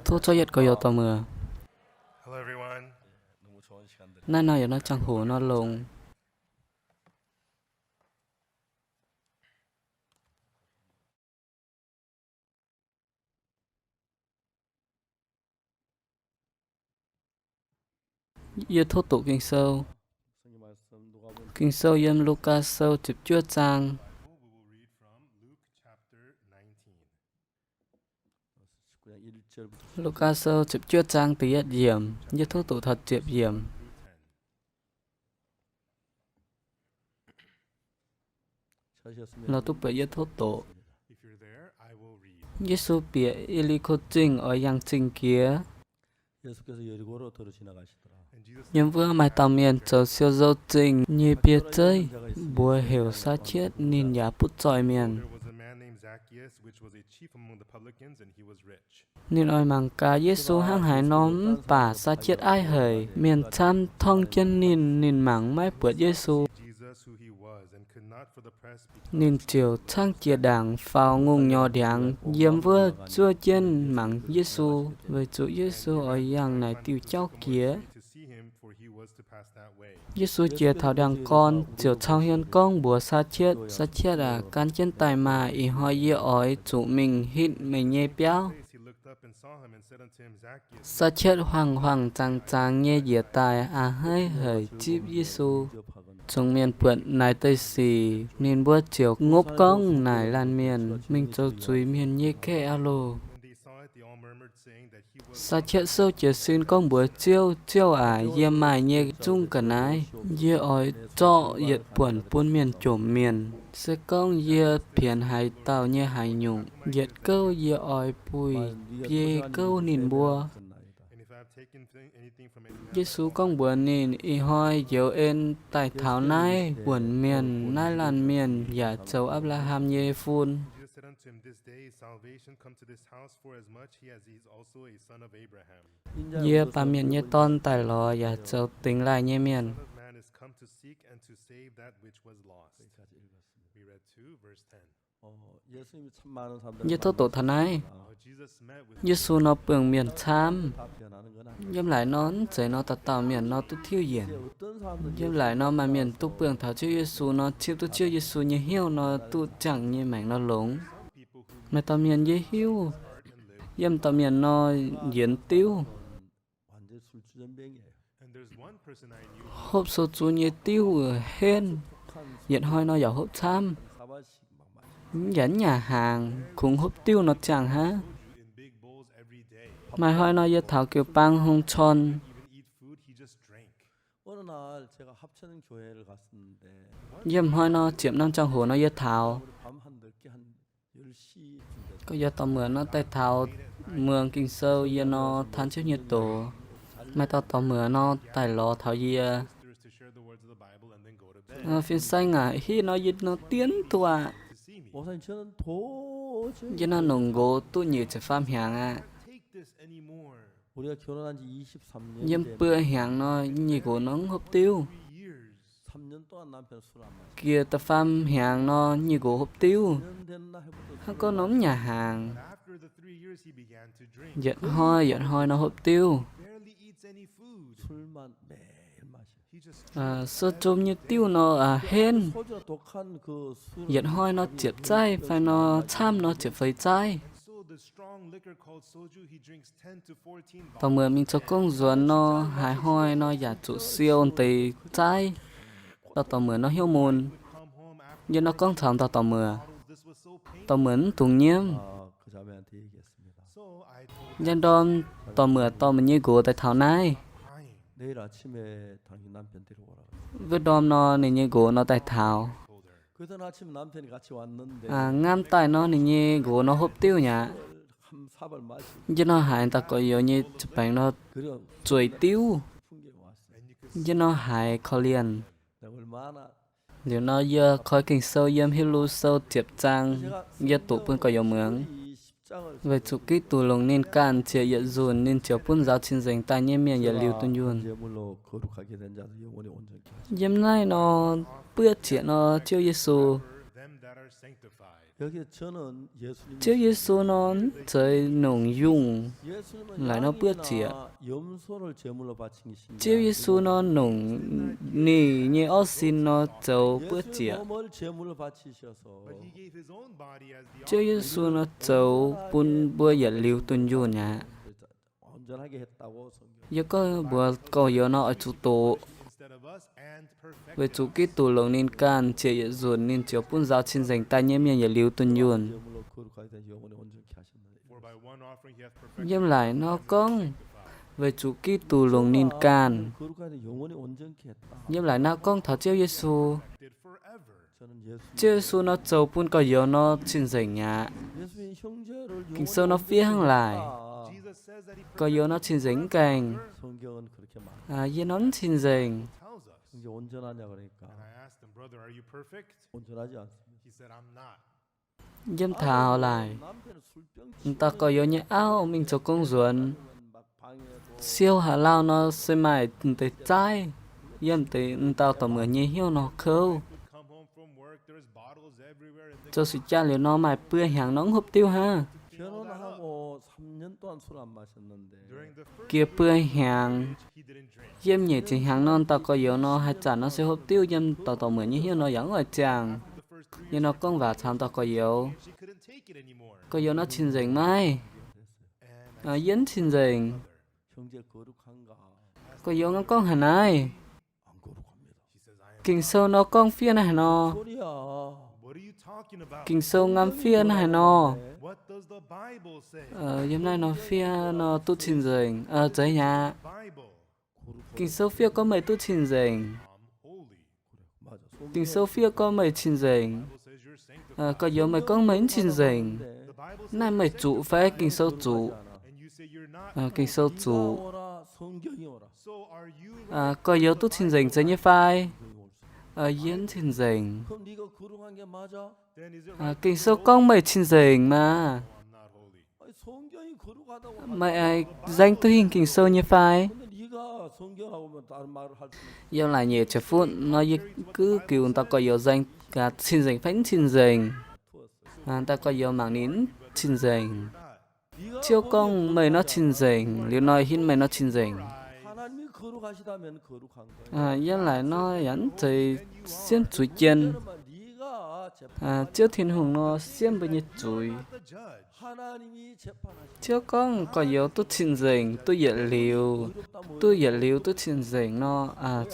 Tov zorqv yietv gorx-youz dorh muoz. Naaiv nor yaac nor ziangh hoc nor longx. Yie tov doqc Ging-Sou. Ging-Sou yiem Lugaa Sou ziepc juov zaang. Lugaa Sou ziepc juov zaang da'yietv yiemc. Yie tov doqc taux ziepc yiemc. Lorz duqv buatc yie tov doqc. Yesu bieqc I^li^ko Zingh oix yangh zingh jiex. Yiem wuov maaih dauh mienh zoux siou zou zingh nyei biei zeiv, mbuox heuc Saa^kietv, ninh yaac butv zoih mienh. Ninh oix mangc gaax Yesu hnangv haaix nor, mv baac Saa^kietv aiv haic, mienh camv torngv jienv ninh, ninh mangc maiv buatc Yesu. Ninh ziouc caangv jiex ndaangc faaux ngongh nyorx ndiangx yiem wuov zuov jienv mangc Yesu, weic zuqc Yesu oix yangh naaic diuh jauv jiex. Yesu jiex taux ndiangx-gorn ziouc cau hmien gorngv mbuox Saa^kietv, Saa^kietv aac, gan jienv daaih maah! Ih hnoi yie oix zuqc mingh hitv meih nyei biauv. Saa^kietv huaang-huaang zangx-zangx nyei njiec daaih a'hneiv haic zipv Yesu. Zungh mienh buatc naaic deix sic, ninh mbuo ziouc ngopv gorngv naaic laanh mienh, Mingh zoux zuiz-mienh nyei gaeqv aqv loh! Saa^kietv souv jiez sin gorngv mbuox Ziouv, Ziouv aac, yie maaih nyei zungv ga'naaiv yie oix zorqv yietc buonc bun mienh jomc mienh. Se gorngv yie pienx haaix dauh nyei haaix nyungc, yietc gouv yie oix buih biei gouv ninh mbuo. Yesu gorngv mbuox ninh, Ih hnoi njoux en daaih taux naaiv wuonh mienh, naaiv laanh mienh yaac zoux Apc^laa^ham nyei fun. Yie, Baamh Mienh nyei Dorn, daaih lorz yaac zoux dingx laaih nyei mienh. Yie tov doqc taux naaiv. Yesu nor buangh mienh camv. Yiem laaic nor mv zeiz nor dauh dauh mienh nor duqv tiuv yienc. Yiem laaic nor maaih mienh duqv buangh taux Ziouv Yesu nor, zipv duqv Ziouv Yesu nyei hnyouv nor duqv ziangh nyei maengc nor longx. Maaih dauh mienh yie hiuv, yiem dauh mienh nor yienx diuv. Hopv sou zuqc nyei diuv henv, yietc hnoi nor yaac hopv camv. Yaac mv nyaah hnaangx, kungx hopv diuv nor ziangh hnangv. Maaih hnoi nor yie taux jiu-baang hungh corn. Yiem hnoi nor ziepc norm ziangh hoc nor yie taux. Gorx-youz dorh muoc nor daaih taux muangx Ging-Sou yie nor taan Ziouv nyei doz. Maaih dauh dorh muoc nor daaih lorz taux yie. Fin-saeng aac, hitv nor yie nor dien duqv aqv. Yie nor nongc nqox duqv nyic ziepc faam hnyangx aqv. Yiem buo hnyangx nor nyei nqox nor mv hopv diuv. Gieh da'faam hnyangx nor nyei nqox hopv diuv. Hnangv gorngv nor mv nyaah hnaangx. Yietc hnoi yietc hnoi nor hopv diuv. Sou-jom nyei diuv nor henv. Yietc hnoi nor ziepc zaaiv fai nor camv nor ziepc feix zaaiv. Dorh muoc mingh zoux gong nzuonx nor, haaix hnoi nor yaac zuqc siou deix zaaiv. Dauh dorh muoc nor hnyouv mun. Yie nor gorngv taux dauh dorh muoc, dorh muoc mv dungx nyiemv. Yie ndorm dorh muoc dorh meih nyei nqox daaih taux naaiv. Wuov ndorm nor ninh nyei nqox nor daaih taux. Ngamv daaih nor ninh nyei nqox nor hopv diuv mi'aqv. Yie nor haiz dauh gorx-youz nyei ziepc baengx nor zueiz diuv. Yie nor haiz korv-lienh. Liuz nor yie koi Ging-Sou yiem Hipv^lu Sou ziepc zaang, yie doqc bun gorx-youz muangx. Weic zuqc Giduc longc ninh ganh ziec yietc nzunc, ninh ziouc bun nzaaux cing-nzengc daaih nyei mienh yietc liuz dunh yunh. Yiem naaiv nor buov zieqc nor Ziouv Yesu. Ziouv Yesu nor mv zeiz nongc yungh laaic nor buov ziec. Ziouv Yesu nor nongc ninh nyei orv sin nor zoux buov ziec. Ziouv Yesu nor zoux bun mbuo yietc liuz dunh yunh aqv. Yie gorngv mbuox gorx-youz nor oix zuqc doqc, weic zuqc Giduc longc ninh ganh ziec yietc nzunc ninh ziouc bun nzaaux cing-nzengc daaih nyei mienh yietc liuz dunh yunh. Yiem laaic nor gorngv, weic zuqc Giduc longc ninh ganh. Yiem laaic nor gorngv taux Ziouv Yesu. Ziouv Yesu nor zoux bun gorx-youz nor cing-nzengc aqv. Ging-Sou nor fiev hnangv laaic, gorx-youz nor cing-nzengc mv gaengh. Yie nor mv cing-nzengc. Yiem taux laaic, m'dauh gorx-youz nyei auv mingh zoux gong nzuonx. Siou haaix lauh nor se maaih m'deix zaaiv yiem m'deix m'dauh dorc muoc nyei hnyouv nor kouv. Zoux su'jaa liuz nor maaih buo hnyangx nor mv hopv diuv hnangv. Jiex buo hnyangx, yiem nyeic ziepc hnyangx nor, dauh gorx-youz nor haih zanc nor se hopv diuv, yiem dauh dorc muoc nyei hnyouv nor yaac mv oix ziangh. Yie nor gorngv waac caux dauh gorx-youz. Gorx-youz nor cing-nzengc maiv? Yie mv cing-nzengc. Gorx-youz nor gorngv haaix naaiv? Ging-Sou nor gorngv fiev naaiv haaix nor. Ging-Sou ngamv fiev naaiv haaix nor. Yiem naaiv nor fiev nor duqv cing-nzengc. Zeiz aqv. Ging-Sou fiev gorngv meih duqv cing-nzengc. Ging-Sou fiev gorngv meih cing-nzengc. Gorx-youz meih gorngv meih mv cing-nzengc. Naaiv meih zuqc fai Ging-Sou zuqc? Ging-Sou zuqc. Gorx-youz duqv cing-nzengc zeiz nyei fai? Yie mv cing-nzengc. Ging-Sou gorngv meih cing-nzengc maah. Meih aengx nzaeng duqv hingh Ging-Sou nyei fai? Yiem laaic nyeic ziepc futv nor yie guv giux dauh gorx-youz nzaeng gaax cing-nzengc fai mv cing-nzengc. Dauh gorx-youz mangc ninh mv cing-nzengc. Ziouv gorngv meih nor cing-nzengc, liuz nor hinv meih nor cing-nzengc. Yiem laaic nor yaac mv zeiz siemv zuiz jien. Ziouv Tin-Hungh nor siemv mbuo nyei zuiz. Ziouv gorngv gorx-youz duqv cing-nzengc, duqv yietc liuz, duqv yietc liuz duqv cing-nzengc nor,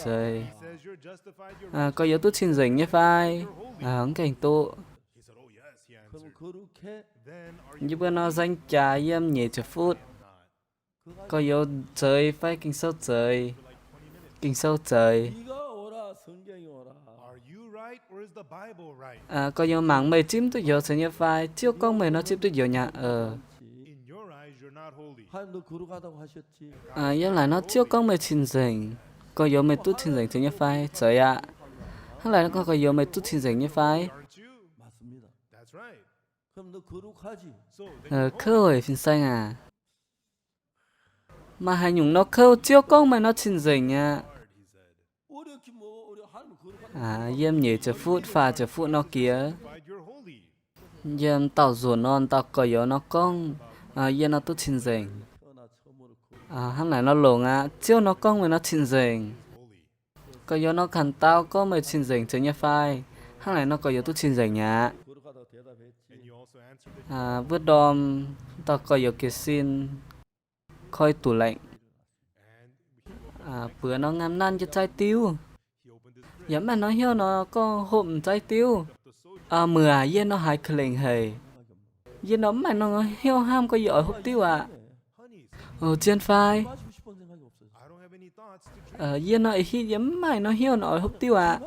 zeiz gorx-youz duqv cing-nzengc nyei fai? Mv gaengh duqv. Yie mbuo nor nzaeng jaax yiem nyeic ziepc futv. Gorx-youz zeiz fai Ging-Sou zeiz? Ging-Sou zeiz. Gorx-youz mangc meih zipv duqv njoux zeiz nyei fai? Ziouv gorngv meih nor zipv duqv njoux nyei aqv. Yiem laaic nor Ziouv gorngv meih cing-nzengc. Gorx-youz meih duqv cing-nzengc zeiz nyei fai? Zeiz aqv. Hnangv laaic nor gorngv gorx-youz meih duqv cing-nzengc nyei fai? Kouv weic fin-saeng aac. Maaih haaix nyungc nor kouv Ziouv gorngv meih nor cing-nzengc aqv. Yiem nyeic ziepc futv, faah ziepc futv nor jiex, yiem dauh nzuonx nor, dauh gorx-youz nor gorngv, yie nor duqv cing-nzengc. Hnangv naaic nor longx aqv. Ziouv nor gorngv meih nor cing-nzengc. Gorx-youz nor kangx dau gorngv meih cing-nzengc zeiz nyei fai? Hnangv naaic nor gorx-youz duqv cing-nzengc aqv. Mbuo ndorm dauh gorx-youz jiez sin koi tủ lạnh. Buoz nor ngamv nanv jienv zaaiv diuv. Yaac mv maaih norm hnyouv nor gorngv hopv m'zaaiv diuv. Muoz aac, yie nor haiz ka'lengc haic. Yie nor mv maaih norm hnyouv hnamv gorngv yie oix hopv diuv aqv. O, zien fai? Yie nor ih hitv yie mv maaih norm hnyouv nor oix hopv diuv aqv.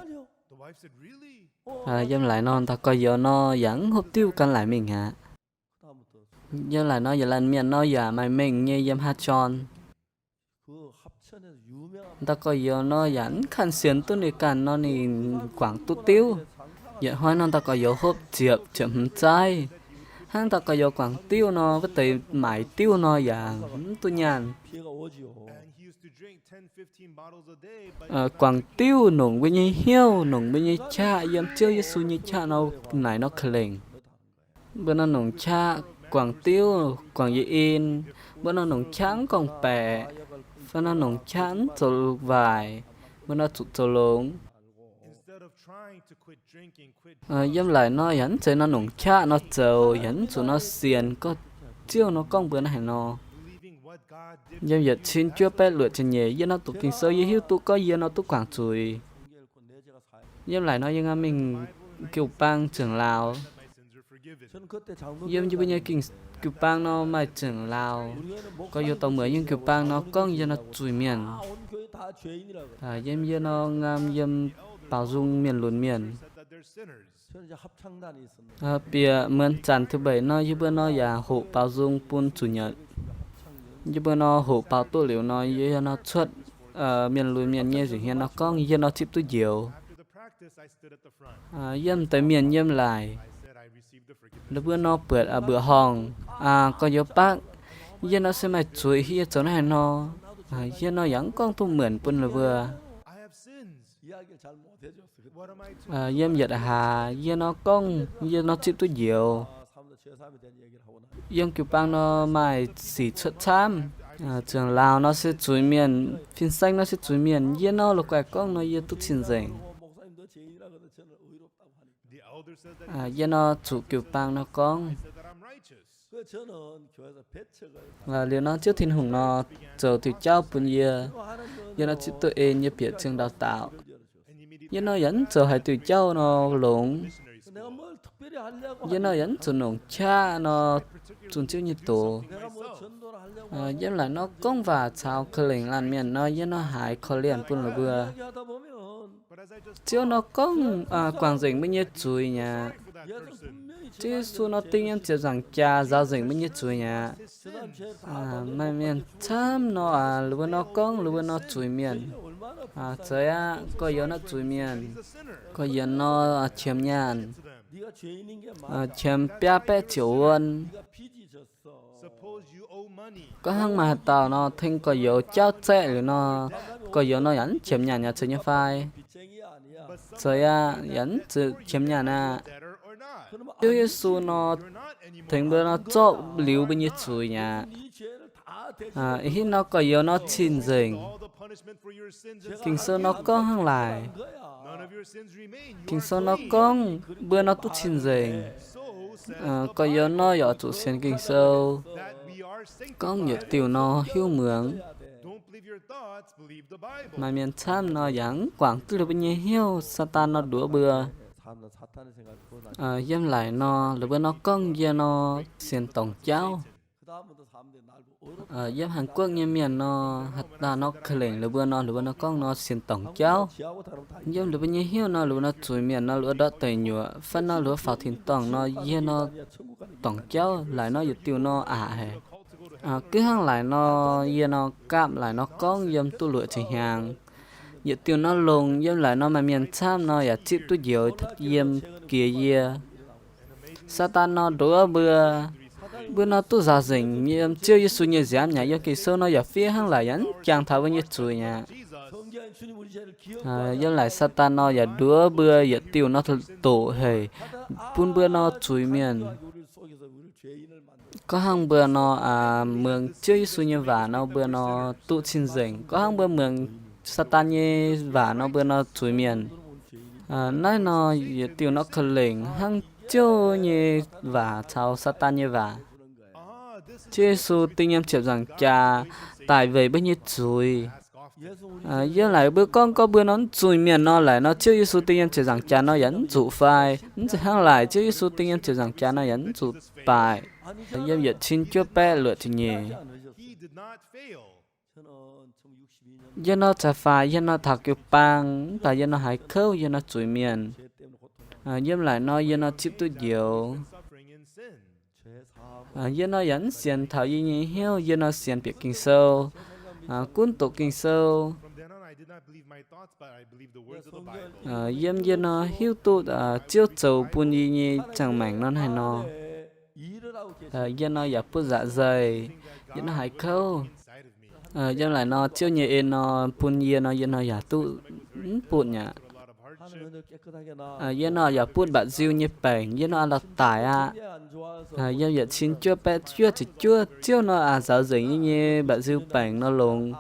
Yiem laaic nor dauh gorx-youz nor yaac mv hopv diuv gan laaic mingh aqv. Yiem laaic nor yietc laanh mienh nor yaac maaih mengh nyei yiem haa jorn. Dauh gorx-youz nor yaac mv kanh sienx duqv ninh ganh nor ninh guangc duqv diuv. Yietc hnoi nor dauh gorx-youz hopv ziepc, ziepc hmz zaaiv. Hnangv dauh gorx-youz guangc diuv nor, wuov deix maaic diuv nor yaac mv duqv nyaanh. Guangc diuv nongc mbuo nyei hnyouv, nongc mbuo nyei qaqv yiem Ziouv Yesu nyei qaqv nor, naaic nor ka'lengc. Mbuo nor nongc qaqv guangc diuv, guangc yietc in. Mbuo nor nongc qaqv mv gorngv-baeqc, fai nor nongc qaqv mv zoux waaic, mbuo nor zuqc zoux longx. Yiem laaic nor yaac mv zeiz nor nongc qaqv nor zoux, yaac mv zuqc nor sienx gorngv Ziouv nor gorngv mbuox naaiv haaix nor. Yiem yietc cin juov baeqv luoqc ziepc nyeic, yie nor doqc Ging-Sou, yie hiuv duqv gorngv yie nor duqv guangc zuiz. Yiem laaic nor yie ngau mingh jiu-baang ziangh lauz. Yiem yie mbuo nyei jiu-baang nor maaih ziangh lauz. Gorx-youz dorh muoc yiem jiu-baang nor gorngv yie nor zuiz-mienh. Yiem yie nor ngam yiem baaux nzung mienh lunx mienh. Bieqc muonz zanc thứ bảy nor, yie mbuo nor yaac hoqc baaux nzung bun zuqc nyatc. Yie mbuo nor hoqc baaux duqv liuz nor, yie nor cuotv mienh lunx mienh nyei nza'hmien nor gorngv yie nor zipv duqv njoux. Yiem deix mienh yiem laaic, ninh mbuo nor buatc mbuoqc horngh, gorx-youz bakv, yie nor se maaih zuiz hieh zoux naaiv haaix nor. Yie nor yaac mv gorngv duqv muonc bun ninh mbuo. Yiem yietc hlaax yie nor gorngv yie nor zipv duqv njoux. Yiem jiu-baang nor maaih sic cuotv camv. Ziangh lauz nor se zuiz-mienh, fin-saeng nor se zuiz-mienh, yie nor la'guaih gorngv nor yie duqv cing-nzengc. Yie nor zuqc jiu-baang nor gorngv. Liuz nor Ziouv Tin-Hungh nor zoux diuc jauv bun yie. Yie nor zipv duqv en, yie bieqc ziangh ndau-daaux. Yie nor yaac mv zoux haaix diuc jauv nor longx. Yie nor yaac mv zuqc nongc qaqv nor zunh Ziouv nyei doz. Yiem laaic nor gorngv waac caux ka'lengc laanh mienh nor, yie nor haiz korv-lienh bun ninh mbuo. Ziouv nor gorngv guangc nzengc mbuo nyei zuiz mi'aqv. Ziouv Yesu nor ding yiem ziepc nzaangc jaax nzaaux nzengc mbuo nyei zuiz mi'aqv. Maaih mienh camv nor, ninh mbuo nor gorngv ninh mbuo nor zuiz-mienh. Zeiz aqv, gorx-youz nor zuiz-mienh. Gorx-youz nor qiemx nyaanh, qiemx biaa baeqv ziouc wuon. Gorngv hnangv maaih haaix dauh nor tengx gorx-youz jauv zaeqv liuz nor, gorx-youz nor yaac mv qiemx nyaanh yaac zeiz nyei fai? Zeiz aqv, yaac mv zuqc qiemx nyaanh aqv. Ziouv Yesu nor tengx mbuo nor zorqv liuz mbuo nyei zuiz mi'aqv. Ih hnoi nor gorx-youz nor cing-nzengc. Ging-Sou nor gorngv hnangv laaic. Ging-Sou nor gorngv mbuo nor duqv cing-nzengc. Gorx-youz nor yaac zuqc sienx Ging-Sou, gorngv yietc diuh nor hiuv muangx. Maaih mienh camv nor yaac mv guangc duqv ninh mbuo nyei hnyouv, Saadaan nor nduov mbuo. Yiem laaic nor, ninh mbuo nor gorngv yie nor sienx dorngc jauv. Yiem Hàn Quốc nyei mienh nor, haaix dauh nor ka'lengc ninh mbuo nor, ninh mbuo nor gorngv nor sienx dorngc jauv. Yiem ninh mbuo nyei hnyouv nor, ninh mbuo nor zuiz-mienh nor, ninh mbuo ndortv deic nyuoqc fai nor, ninh mbuo faaux tin-dorngh nor, yie nor dorngc jauv. Laaic nor yietc diuh nor aqc haic. Gaax hnangv laaic nor, yie nor gaamv laaic nor gorngv yiem duqv luoqc ziepc hnyangx. Yietc diuh nor longx, yiem laaic nor maaih mienh camv nor yaac zipv duqv njoux yiem jiex yie. Saadaan nor nduov mbuo, mbuo nor duqv nzaaux nzengc yiem Ziouv Yesu nyei nziaamv mi'aqv. Yiem Ging-Sou nor yaac fiev hnangv laaic yaac mv jangx taux mbuo nyei zuiz mi'aqv. Yiem laaic Saadaan nor yaac nduov mbuo yietc diuh nor doqc haic, bun mbuo nor zuiz-mienh. Gorngv hnangv mbuo nor muangx Ziouv Yesu nyei waac nor, mbuo nor duqv cing-nzengc. Gorngv hnangv mbuo muangx Saadaan nyei waac nor, mbuo nor zuiz-mienh. Naaiv nor yietc diuh nor ka'lengc hnangv Ziouv nyei waac caux Saadaan nyei waac. Ziouv Yesu ding yiem ziepc nzaangc jaax daic weic mbuo nyei zuiz. Yiem laaic mbuo gorngv gorngv mbuo nor mv zuiz-mienh nor, laaic nor Ziouv Yesu ding yiem ziepc nzaangc jaax nor yaac mv zuqc fai? Mv zeiz hnangv laaic, Ziouv Yesu ding yiem ziepc nzaangc jaax nor yaac mv zuqc baaic. Yiem yietc cin juov baeqv luoqc ziepc nyeic, yie nor caux faix, yie nor taux jiu-baang, mv baac yie nor haiz kouv, yie nor zuiz-mienh. Yiem laaic nor yie nor zipv duqv njoux. Yie nor yaac mv sienx taux yie nyei hnyouv, yie nor sienx bieqc Ging-Sou. Gunv doqc Ging-Sou, yiem yie nor hiuv duqv Ziouv zoux bun yie nyei ziangh maengc nor haaix nor. Yie nor yaac butv nzaac nzeih, yie nor haiz kouv. Yiem laaic nor Ziouv nyei en nor bun yie nor, yie nor yaac duqv mv butv mi'aqv. Yie nor yaac butv mba'nziu nyei baengc, yie nor a'lauh daic aqv. Yiem yietc cin juov baeqv juov ziepc juov, Ziouv nor a'nzauh nzengc yie nyei mba'nziu baengc nor longx,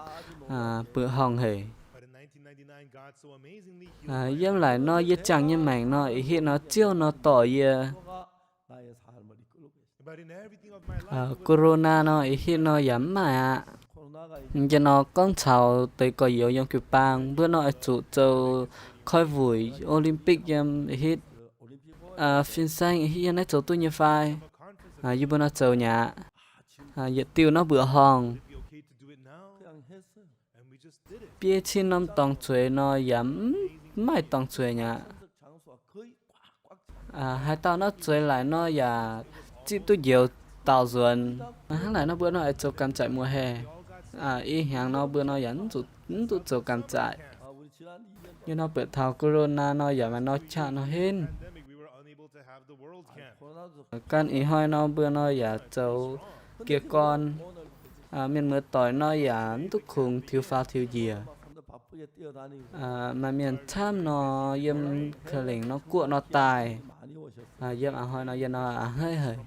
beuh horngh haic. Yiem laaic nor yie jangx nyei maengc nor, ih hitv nor Ziouv nor dorh yie. Corona nor ih hitv nor yaac mv maaih aqv. Yie nor gorngv caux deix gorx-youz yiem jiu-baang, mbuo nor oix zuqc zoux koi wuic Olympic yiem ih hitv. Fin-saeng ih hitv yiem naaiv zoux duqv nyei fai? Yie mbuo nor zoux nyei aqv. Yietc diuh nor mbuoqc horngh. Biei cin norm dorngx zueiz nor yaac mv maaih dorngx zueiz mi'aqv. Haaix dauh nor zueiz laaic nor yaac zipv duqv njoux daauh nzuonx. Hnangv naaic nor mbuo nor oix zoux gamh nzaic muoz-haenh. Ih hnyangx nor mbuo nor yaac mv duqv zoux gamh nzaic. Yie nor buatc taux corona nor yaac maaih nor qaqv nor henv. Gan ih hnoi nor mbuo nor yaac zoux jiez gorn. Mienh muoz-doic nor yaac mv duqv kungx tiux faaux tiux njiec. Maaih mienh camv nor yiem ka'lengc nor guoqv nor daaih. Yiem a'hnoi nor yie nor a'hneiv haic.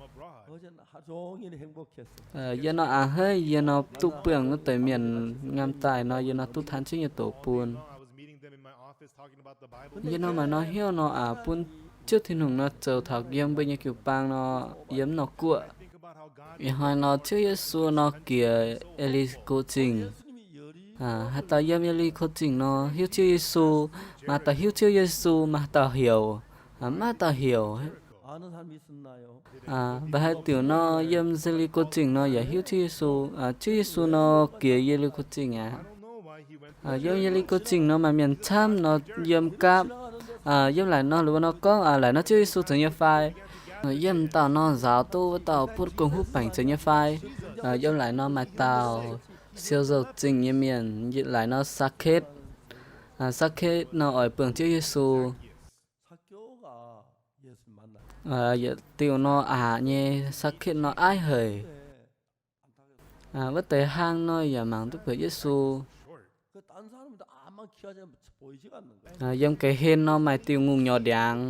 Yie nor a'hneiv, yie nor duqv buangh wuov deix mienh ngamv daaih nor, yie nor duqv taan jienv nyei doqc bun. Yie nor maaih nor hnyouv nor aqc bun Ziouv Tin-Hungh nor zoux taux yiem mbuo nyei jiu-baang nor yiem nor guoqv. Ih hnoi nor Ziouv Yesu nor jiex E^li^ko Zingh. Haaix dauh yiem E^li^ko Zingh nor hiuv Ziouv Yesu, maaih dauh hiuv Ziouv Yesu, maaih dauh heuc, maiv dauh heuc. Mba'haiz diuc nor yiem E^li^ko Zingh nor yaac hiuv Ziouv Yesu. Ziouv Yesu nor jiex E^li^ko Zingh aqv. Yiem E^li^ko Zingh nor maaih mienh camv nor yiem gapv. Yiem laaic nor ninh mbuo nor gorngv, laaic nor Ziouv Yesu zoux nyei fai? Yiem dauh nor nzaaux duqv wuov dauh butv gong-huv baengc zoux nyei fai? Yiem laaic nor maaih dauh siou zouh zingh nyei mienh, laaic nor Saketv. Saketv nor oix buangh Ziouv Yesu. Yietc diuh nor aqc nyei, Saketv nor aiv haic. Wuov deix hlang nor yaac mangc duqv buatc Yesu. Yiem ga'hlen nor maaih diuh ngongh nyorx ndiangx.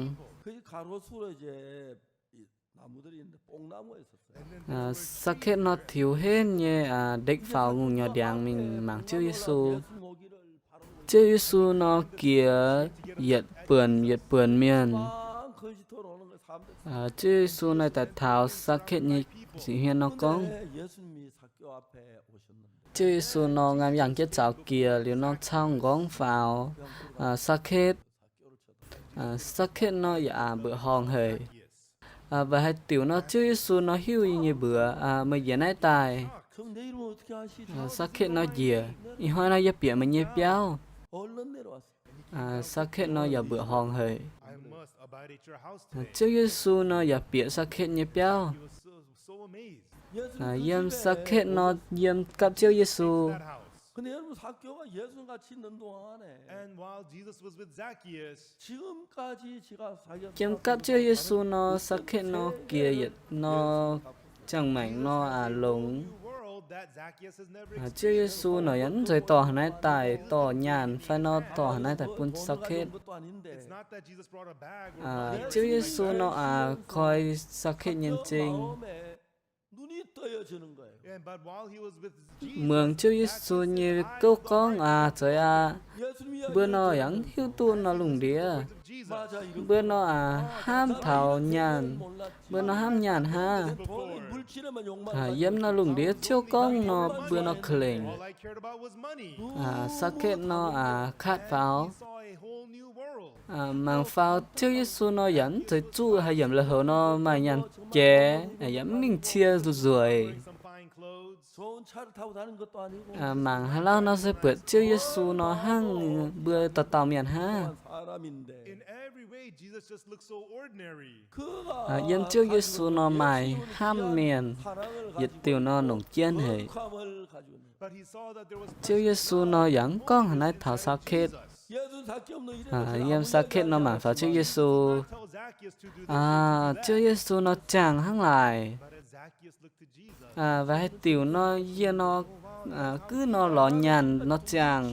Saketv nor tiux henv nyei, ndekv faaux ngongh nyorx ndiangx mingh mangc Ziouv Yesu. Ziouv Yesu nor jiex yietc buonc yietc buonc mienh. Ziouv Yesu nor daaih taux Saketv nyei hmien nor gorngv, Ziouv Yesu nor ngaam yangh jienv zaux jiex liuz nor cau nqorngv faaux Saketv. Saketv nor yaac aqc mbuoqc horngh haic. Mba'haiz diuc nor Ziouv Yesu nor hiuv yie nyei mbuox, meih njiec naaiv daaih. Saketv nor njiec, ih hnoi nor yie bieqc meih nyei biauv. Saketv nor yaac mbuoqc horngh haic. Ziouv Yesu nor yaac bieqc Saketv nyei biauv. Yiem Saketv nor yiem gapv Ziouv Yesu. Yiem gapv Ziouv Yesu nor, Saketv nor jiex yietc nor ziangh maengc nor aqc longx. Ziouv Yesu nor yaac mv zeiz dorh haaix naaiv daaih, dorh nyaanh fai nor dorh haaix naaiv daaih bun Saketv. Ziouv Yesu nor aqc koi Saketv nyei m'zing. Muangx Ziouv Yesu nyei gouv gorngv aqc, zeiz aqv. Mbuo nor yaac mv hiuv duqv nor lungh ndiev. Mbuo nor aqc hnamv taux nyaanh. Mbuo nor hnamv nyaanh hnangv. Yiem nor lungh ndiev ziouc gorngv nor mbuo nor ka'lengc. Saketv nor aqc kaatv faaux. Mangc faaux Ziouv Yesu nor yaac mv zeiz zuqv haaix yiemc lui-houx nor maaih nyaanh jiex, yaac mv mingh cie nzueic. Mangc haaix lauh nor se buatc Ziouv Yesu nor hnangv mbuo dauh dauh mienh hnangv. Yiem Ziouv Yesu nor maaih hnamv mienh, yietc diuh nor longc jienv haic. Ziouv Yesu nor yaac mv gorngv haaix naaiv taux Saketv. Yiem Saketv nor mangc faaux Ziouv Yesu. Ziouv Yesu nor ziangh hnangv laaic. Aa, waac haih diuc nor, yie nor, aa, guv nor lorz nyaanh nor ziangh,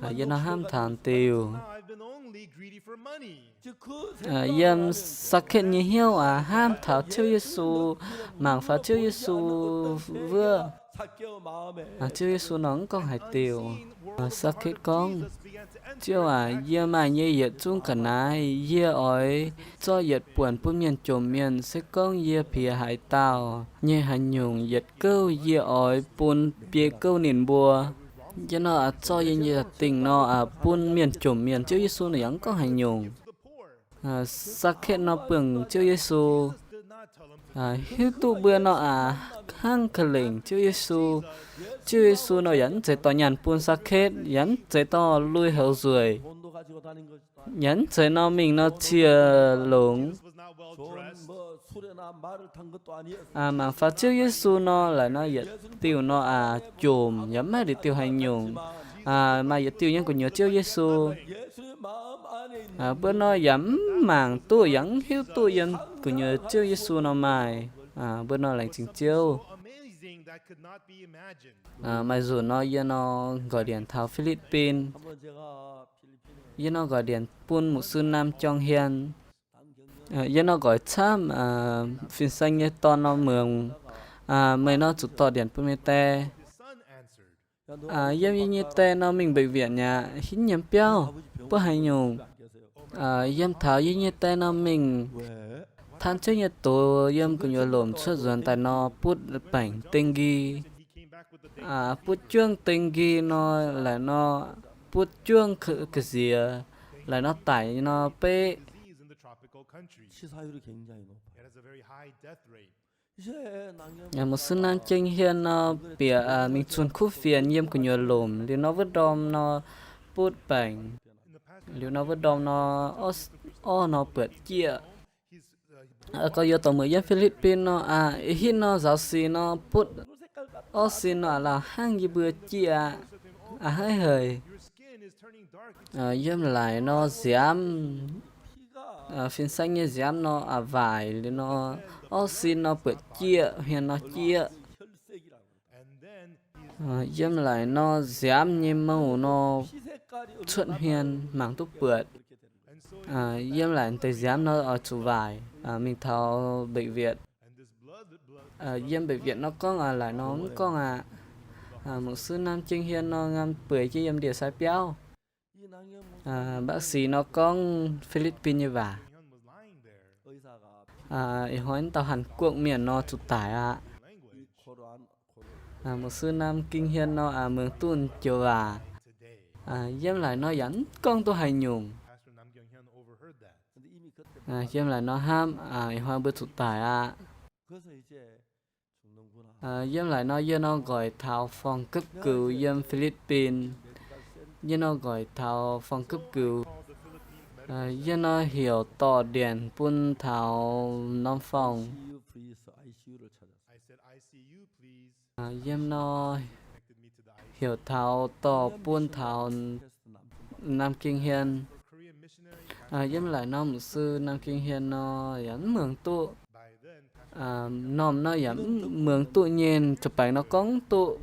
aa, yie nor hnamv taux diuc. Aa, yiem Saketv nyei hnyouv aac, hnamv taux Ziouv Yesu, mangc faaux Ziouv Yesu wuov. Aa, Ziouv Yesu nor mv gorngv haaix diuc. Aa, Saketv gorngv, Ziouv aac, yie maaih nyei yietc zungv ga'naaiv yie oix zorqv yietc buonc bun mienh jomc mienh. Se gorngv yie piex haaix dauh nyei haaix nyungc yietc gouv, yie oix bun biei gouv ninh mbuo. Yie nor aac, zorqv yie nyei dingc nor aac, bun mienh jomc mienh. Ziouv Yesu nor yaac mv gorngv haaix nyungc. Aa, Saketv nor buangh Ziouv Yesu, aa, hiuv duqv mbuo nor aac, hnangv ga'lengc Ziouv Yesu. Ziouv Yesu nor yaac mv zeiz dorh nyaanh bun Saketv, yaac mv zeiz dorh lui houx nzueic, yaac mv zeiz nor mingh nor cie longx. Aa, mangc faaux Ziouv Yesu nor, laaix nor yietc diuh nor aac, jomc yaac mv maaih yietc diuh haaix nyungc. Aa, maaih yietc diuh yiem gu'nyuoz Ziouv Yesu. Aa, mbuo nor yaac mv mangc duqv yaac mv hiuv duqv yiem gu'nyuoz Ziouv Yesu nor maaih. Aa, mbuo nor laengz zingh Ziouv. Aa, maaih nzunc nor yie nor nqoi ndienc taux Fi^li^bin. Yie nor nqoi ndienc bun mục sư Nam Jong Hyun. Aa, yie nor nqoi camv, aa, fin-saeng nyei dorn nor muangx, aa, meih nor zuqc dorh ndienc bun meih die. Aa, yiem yie nyei die nor mingh bệnh viện aqv, hitv nyiemz biauv, buov haaix nyungc. Aa, yiem taux yie nyei die nor mingh taan Ziouv nyei doz yiem gu'nyuoz lomc cuotv nzuonx daaih nor butv baengc dengue. Aa, butv juangv dengue nor, laaix nor butv juangv ga'nziex, laaix nor daic nor beqv. Mục sư Nam Jong Hyun nor bieqc, aa, mingh zunh kuv fienx yiem gu'nyuoz lomc, liuz nor wuov ndorm nor butv baengc, liuz nor wuov ndorm nor orv, orv nor buatc jieqv. Gorx-youz dorh mueic yiem Fi^li^bin nor, aa, hitv nor nzaaux six nor butv orv sin nor aac, lauh hnangv yie mbuo jieqv aqv, aa, haiv haic. Aa, yiem laaix nor nziaamv, aa, fin-saeng nyei nziaamv nor aac, waaic liuz nor orv sin nor buatc jieqv, hmien nor jieqv. Aa, yiem laaix nor nziaamv nyei mouh nor cuotv hmien mangc duqv buatc. Aa, yiem laaix deix nziaamv nor oix zuqc waaic, aa, mingh taux bệnh viện. Aa, yiem bệnh viện nor gorngv, aa, laaix nor mv gorngv aqv. Aa, mục sư Nam Jong Hyun nor ngam bueix jienv yiem ndie-sai biauv. Aa, bác sĩ nor gorngv Fi^li^bin nyei waac. Aa, ih hnoi wuov dauh Hàn Quốc mienh nor zuqc daic aqv. Aa, mục sư Nam Jong Hyun nor, aa, muangx duqv joux waac. Aa, yiem laaix nor yaac mv gorngv duqv haaix nyungc. Aa, yiem laaix nor hnamv, aa, ih hnoi mbuo zuqc daic aqv. Aa, yiem laaix nor yie nor nqoix taux phòng cấp cứu yiem Fi^li^bin. Yie nor nqoix taux phòng cấp cứu. Aa, yie nor heuc dorh ndienc bun taux norm phòng. Aa, yiem nor heuc taux dorh bun taux Nam Jong Hyun. Aa, yiem laaix nor mục sư Nam Jong Hyun nor yaac mv muangx duqv. Aa, norm nor yaac mv muangx duqv nyei, zuqc baengc nor gorngv duqv.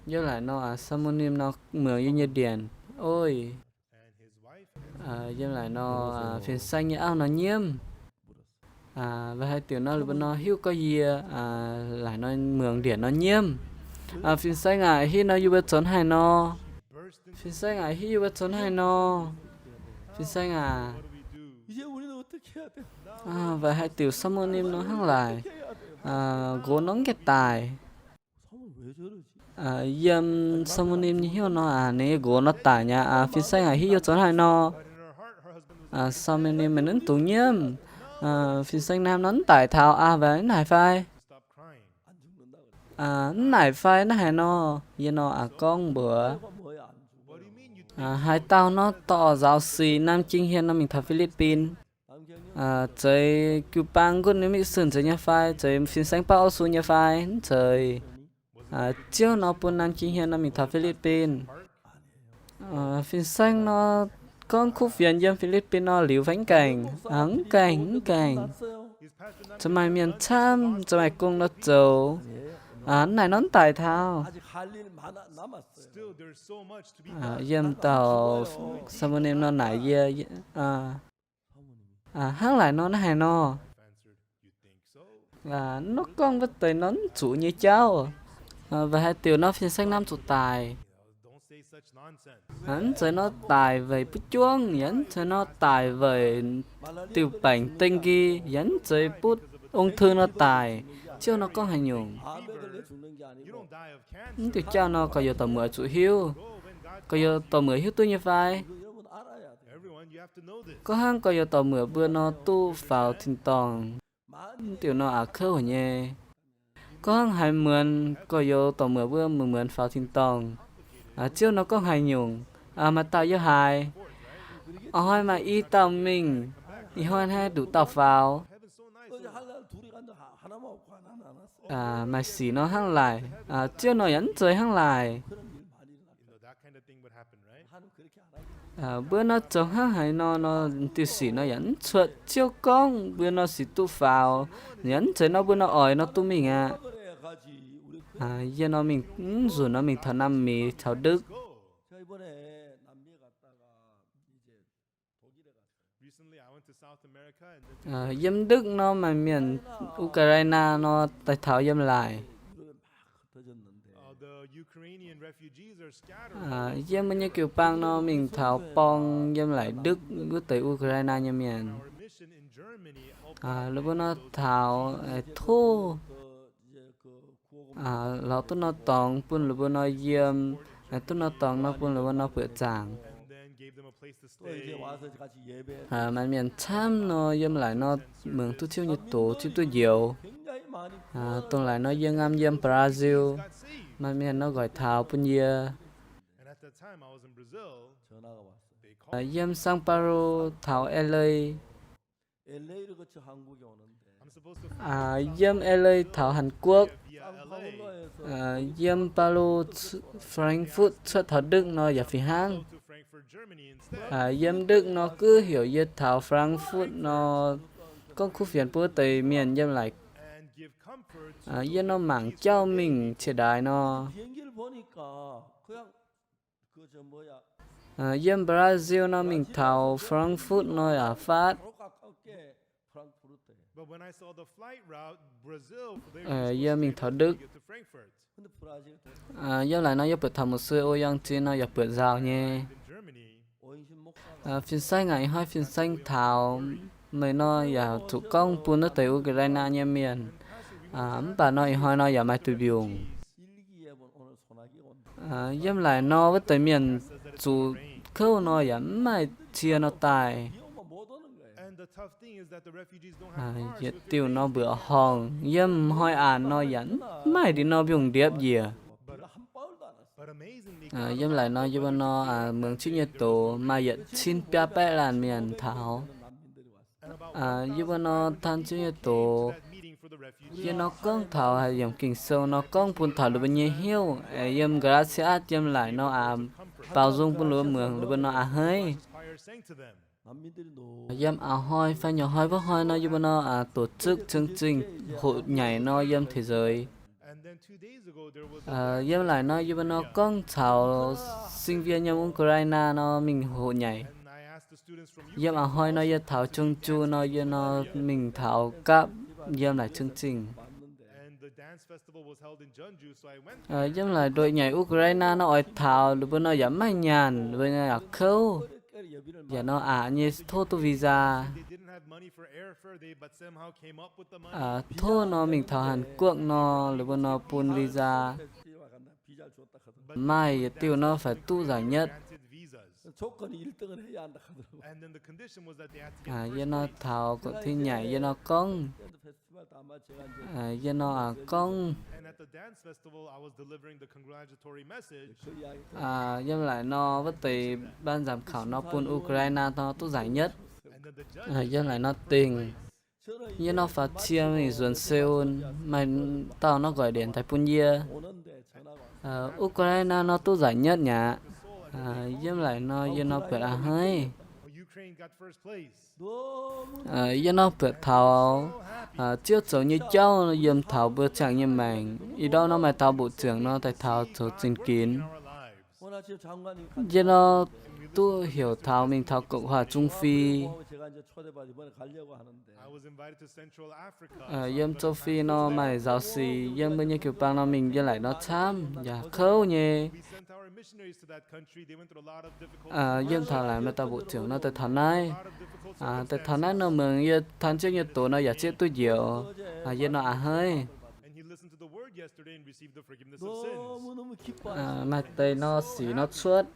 Yiem laaix nor, aa, Samunim nor muangx yie nyei ndienc. Oi. Aa, yiem laaix nor, aa, fin-saeng nyei auv nor nyiemv. Aa, waac haih diuc nor, liuz mbuo nor hiuv gorx yie, aa, laaix nor muangx ndienc nor nyiemv. Aa, fin-saeng aac, hitv nor yie mbuo zoux haaix nor? Fin-saeng aac, hitv yie mbuo zoux haaix nor? Fin-saeng aac. Aa, waac haih diuc Samunim nor hnangv laaic. Aa, nqox nor mv gaengh daic. Aa, yiem Samunim nyei hnyouv nor, aa, ninh nyei nqox nor daic mi'aqv. Aa, fin-saeng aac, hitv yie zoux haaix nor? Aa, Samunim, meih mv dungx nyiemv. Aa, fin-saeng naam nor mv daic taux aqv, waac mv haiz fai? Aa, mv haiz fai, mv haiz nor? Yie nor aac gorngv mbuox, aa, haaix dauh nor dorh nzaaux sic Nam Jong Hyun nor mingh taux Fi^li^bin? Aa, zeiz jiu-baang gunv ninh mv sin nzengc nyei fai? Zeiz fin-saeng baav orv sung nyei fai? Mv zeiz. Aa, Ziouv nor bun Nam Jong Hyun nor mingh taux Fi^li^bin. Aa, fin-saeng nor gorngv kuv fienx yiem Fi^li^bin nor liuz fai mv gaengh? Aa, mv gaengh, mv gaengh. Zuqc maaih mienh camv, zuqc maaih gong nor zoux. Aa, mv naaic nor mv daic taux. Yiem dauh saa mu nim nor naaic yie, aa, hnangv laaic nor naaiv haaix nor? Nor gorngv wuov deix nor mv zuqc nyei jauv. Aa, weic haaix diuc nor fin-saeng namv zuqc daic? Mv zeiz nor daic weic buv juangv, yaac mv zeiz nor daic weic diuh baengc deng nqi, yaac mv zeiz butv ung thư nor daic. Ziouv nor gorngv haaix nyungc? Mv diuh jauv nor gorx-youz dorc muoc zuqc hiuv. Gorx-youz dorc muoc hiuv duqv nyei fai? Gorngv hnangv gorx-youz dorc muoc mbuo nor duqv faaux tin-dorngh, mv diuh nor aqc kouv nyei. Gorngv hnangv haaix muonz gorx-youz dorc muoc mbuo muonz-muonz faaux tin-dorngh, Ziouv nor gorngv haaix nyungc? Maaih dauh yiem haaix? A'hnoi maaih i dauh mingh, ih hnoi naaiv nduqc dauh faaux. Maaih sic nor hnangv laaic, Ziouv nor yaac mv zeiz hnangv laaic. Mbuo nor zoux hnangv haaix nor, nor diuh sic nor yaac mv cuotv Ziouv gorngv mbuo nor sic duqv faaux, yaac mv zeiz nor mbuo nor oix nor duqv mingh aqv. Yie nor mingh, mv nzunc nor mingh taux Nam Mienh caux Ndukv. Yiem Ndukv nor maaih mienh Ukraine nor daaih taux yiem laaic. Yiem mbuo nyei jiu-baang nor mingh taux borng yiem laaic Ndukv wuov deix Ukraine nyei mienh. Laaix mbuo nor taux, tov lorz duqv nor dorngx bun laaix mbuo nor yiem, duqv nor dorngx nor bun laaix mbuo nor buoqc zaangc. Maaih mienh camv nor yiem laaic nor muangx duqv Ziouv nyei doz, Ziouv duqv njoux. Dongh laaic nor yie ngam yiem Brazil, maaih mienh nor nqoi taux bun yie. Yiem São Paulo taux L A. Yiem L A taux Hàn Quốc. Yiem Paulo, Frankfurt cuotv taux Ndukv nor yaac fih hnangv. Yiem Ndukv nor kuv heuc yie taux Frankfurt nor gorngv kuv fienx bun wuov deix mienh yiem laaic. Yie nor mangc jauv mingh cie-ndaix nor. Yiem Brazil nor mingh taux Frankfurt nor yaac faatv. Yie mingh taux Ndukv. Yiem laaic nor yie buatc taux mbuo sueih o yangh zinh nor yaac buatc nzauh nyei. Fin-saeng aac, ih hnoi fin-saeng taux meih nor yaac zuqc gorngv bun wuov deix Ukraine nyei mienh. Mv baac nor ih hnoi nor yaac maaih duih mbiungc. Yiem laaic nor wuov deix mienh zuqc kouv nor yaac mv maaih cie nor daaih. Yietc diuh nor mbuoqc horngh, yiem hnoi aanx nor yaac mv maaih ndin nor mbiungc ndiepv njiec. Yiem laaic nor yie mbuo nor muangx Ziouv nyei doz maaih yietc cin biaa baeqv laanh mienh taux. Yie mbuo nor taux Ziouv nyei doz, yie nor gorngv taux haaix yiemc Ging-Sou nor gorngv bun taux ninh mbuo nyei hnyouv, yiem Galatiaatv yiem laaic nor aqc baaux nzung bun ninh mbuo muangx, ninh mbuo nor aqc haiv. Yiem a'hnoi fai nyei hnoi wuov hnoi nor yie mbuo nor tổ chức chương trình hoc nyaic nor yiem thế giới. Yiem laaic nor yie mbuo nor gorngv caux sinh viên yiem Ukraine nor mingh hoc nyaic. Yiem a'hnoi nor yie taux Jung Ju nor yie nor mingh taux gapv yiem laaic chương trình. Yiem laaic ndoih nyaic Ukraine nor oix taux, ninh mbuo nor yaac mv maaih nyaanh, ninh mbuo nor yaac kouv. Yaac nor aqc nyei tov duqv visa. Tov nor mingh taux Hàn Quốc nor, ninh mbuo nor bun visa. Maaih yietc diuh nor phải duqv giải nhất. Yie nor taux cuộc thi nhảy, yie nor gorngv, yie nor aqc gorngv, yiem laaic nor wuov deix ban giám khảo nor bun Ukraine nor duqv giải nhất. Yiem laaic nor dingc, yie nor faaux cie mingh nzuonx Seoul, maaih dauh nor nqoi điện daaih bun yie. Ukraine nor duqv giải nhất nyei aqv. Yiem laaic nor yie nor buatc a'hneiv. Yie nor buatc taux Ziouv zoux nyei jauv yiem taux mbuo ziangh nyei maengc. Ih ndorm nor maaih taux mbuoqc ziouc nor daaih taux zoux zinh ginx. Yie nor duqv heuc taux mingh taux Cộng hòa Trung Phi. Yiem Châu Phi nor maaih nzaaux sic, yiem mbuo nyei jiu-baang nor mingh yiem laaic nor camv yaac kouv nyei. Yiem taux laaic maaih dauh mbuoqc ziouc nor daaih taux naaiv. Daaih taux naaiv nor muangx yie taan Ziouv nyei doz nor yaac zieqv duqv njoux. Yie nor a'hneiv. Maaih deix nor sic nor cuotv,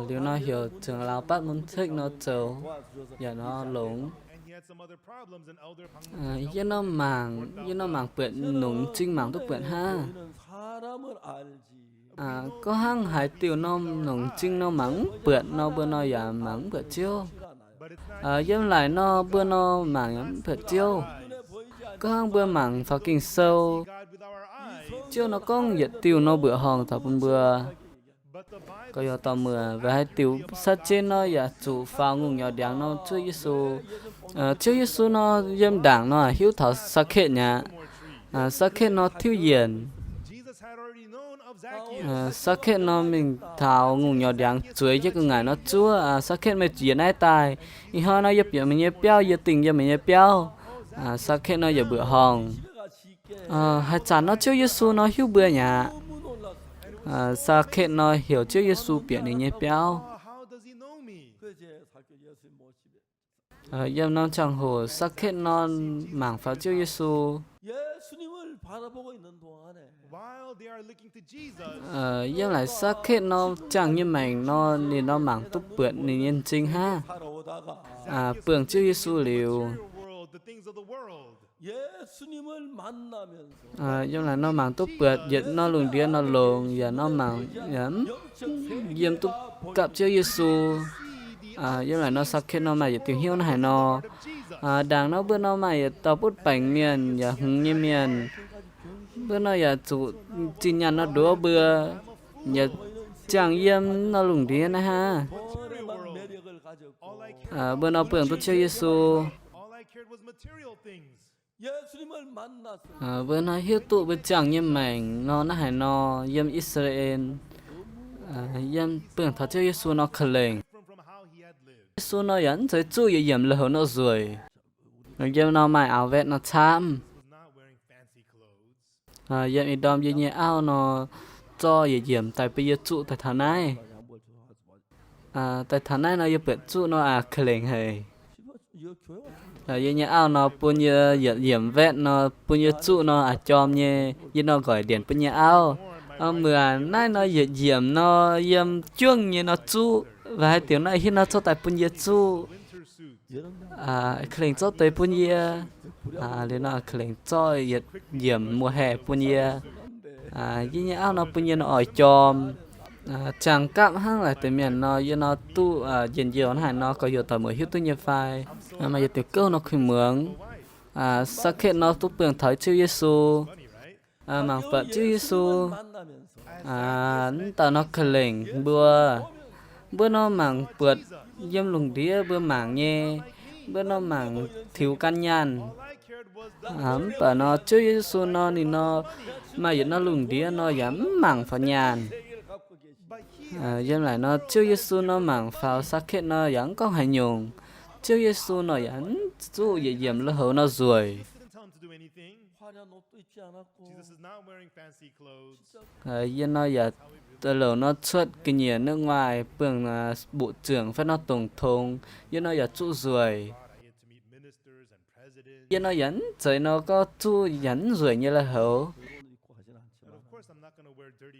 liuz nor heuc ziouc lauz batv mun cekv nor zoux, yaac nor longx. Yie nor mangc, yie nor mangc buatc nongc m'zing mangc duqv buatc hnangv. Gorngv hnangv haaix diuh norm nongc m'zing nor mangc mv buatc nor, mbuo nor yaac mangc mv buatc Ziouv. Yiem laaic nor mbuo nor mangc yaac mv buatc Ziouv. Gorngv hnangv mbuo mangc faaux Ging-Sou, Ziouv nor gorngv yietc diuh nor mbuoqc horngh taux bun mbuo. Gorx-youz dorh muoc, weic haaix diuc saav jienv nor yaac zuqc faaux ngongh nyaux ndiangx nor Ziouv Yesu. Ziouv Yesu nor yiem ndaangc nor hiuv taux Saa^ketv mi'aqv. Saa^ketv nor tiuv yienc. Saa^ketv nor mingh taux ngongh nyaux ndiangx zueiz jienv gu'nguaaic nor zuov, Saa^ketv, meih yietc naaiv daaih. Ih hnoi nor yie bieqc meih nyei biauv, yie dingh yiem meih nyei biauv. Saa^ketv nor yietc mbuoqc horngh. Haaix zanc nor Ziouv Yesu nor hiuv mbuo mi'aqv. Saa^ketv nor heuc Ziouv Yesu bieqc ninh nyei biauv. Yiem norm ziangh hoc Saa^ketv nor mangc faaux Ziouv Yesu. Yiem laaic Saa^ketv nor ziangh nyei maengc nor, ninh nor mangc duqv buatc ninh nyei m'zing hnangv, buangh Ziouv Yesu liuz. Yiem laaic nor mangc duqv buatc yietc norm lungh ndiev nor longx, yaac nor mangc yiem duqv gapv Ziouv Yesu. Yiem laaic nor Saa^ketv nor maaih yietc diuh hnyouv naaiv haaix nor. Ndaangc nor mbuo nor maaih yietc dauh butv baengc mienh yaac hngongx nyei mienh. Mbuo nor yaac zuqc zinh nyaanh nor nduov mbuo, yaac ziangh yiem nor lungh ndiev naaiv hnangv. Mbuo nor buangh duqv Ziouv Yesu. Mbuo nor hiuv duqv mbuo ziangh nyei maengc nor naaiv haaix nor yiem I^saa^laa^en, yiem buangh taux Ziouv Yesu nor ka'lengc. Yesu nor yaac mv zeiz zuqv yietc yiemc lui-houx nor nzueic. Yiem nor maaih auv-waetv nor camv. Yiem ih ndorm yie nyei auv nor zorqv yietc yiemc daaih bun yie zuqv daaih taux naaiv. Daaih taux naaiv nor yie buatc zuqv nor aqc ka'lengc haic. Yie nyei auv nor bun yie yietc yiemc waetv nor bun yie zuqv nor aqc jorm nyei. Yie nor nqoic ndienc bun nyei auv, muonc naaiv nor yietc yiemc nor yiem juangv nyei nor zuqv, weic haaix diuc nor hiuv nor zorqv daaih bun yie zuqv. Ka'lengc zorqv deix bun yie. Liuz nor ka'lengc zorqv yietc yiemc muoz-haeqv bun yie. Yie nyei auv nor bun yie nor oix jorm. Ziangh gapv hnangv laaic deix mienh nor, yie nor duqv njien-youh hnangv haaix nor, gorx-youz dorh muoc hiuv duqv nyei fai? Maaih yietc diuc gouv nor kuinx muangx. Saa^ketv nor duqv buangh taux Ziouv Yesu, mangc buatc Ziouv Yesu, mv dauh nor ka'lengc mbuo. Mbuo nor mangc buatc yiem lungh ndiev mbuo mangc nyei, mbuo nor mangc tiux gan nyaanh. Mv baac nor Ziouv Yesu nor ninh nor maaih yietc norm lungh ndiev nor yaac mv mangc faaux nyaanh. Yiem naaic nor Ziouv Yesu nor mangc faaux Saa^ketv nor yaac mv gorngv haaix nyungc. Ziouv Yesu nor yaac mv zuqv yietc yiemc lui-houx nor nzueic. Yie nor yaac louc nor cuotv ga'nyiec nước ngoài buangh mbuoqc ziouc fai nor tổng thống, yie nor yaac zuqv nzueic. Yie nor yaac mv zeiz nor gorngv zuqv yaac mv nzueic nyei lui-houx.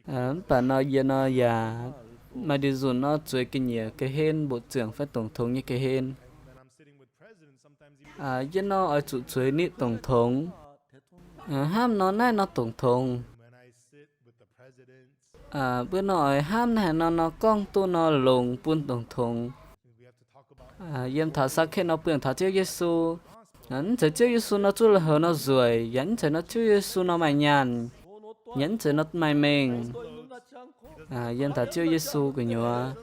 Mv baac nor yie nor yaac maaih nduqc nzunc nor zueiz ga'nyiec ga'hlen mbuoqc ziouc fai tổng thống nyei ga'hlen. Yie nor oix zuqc zueiz nitv tổng thống. Hnamv nor naaiv nor tổng thống, mbuo nor oix hnamv naaiv haaix nor nor gorngv duqv nor longx bun tổng thống. Yiem taux Saa^ketv nor buangh taux Ziouv Yesu. Mv zeiz Ziouv Yesu nor zuqv lui-houx nor nzueic, yaac mv zeiz nor Ziouv Yesu nor maaih nyaanh, yaac mv zeiz nor maaih mengh. Yiem taux Ziouv Yesu gu'nyuoz,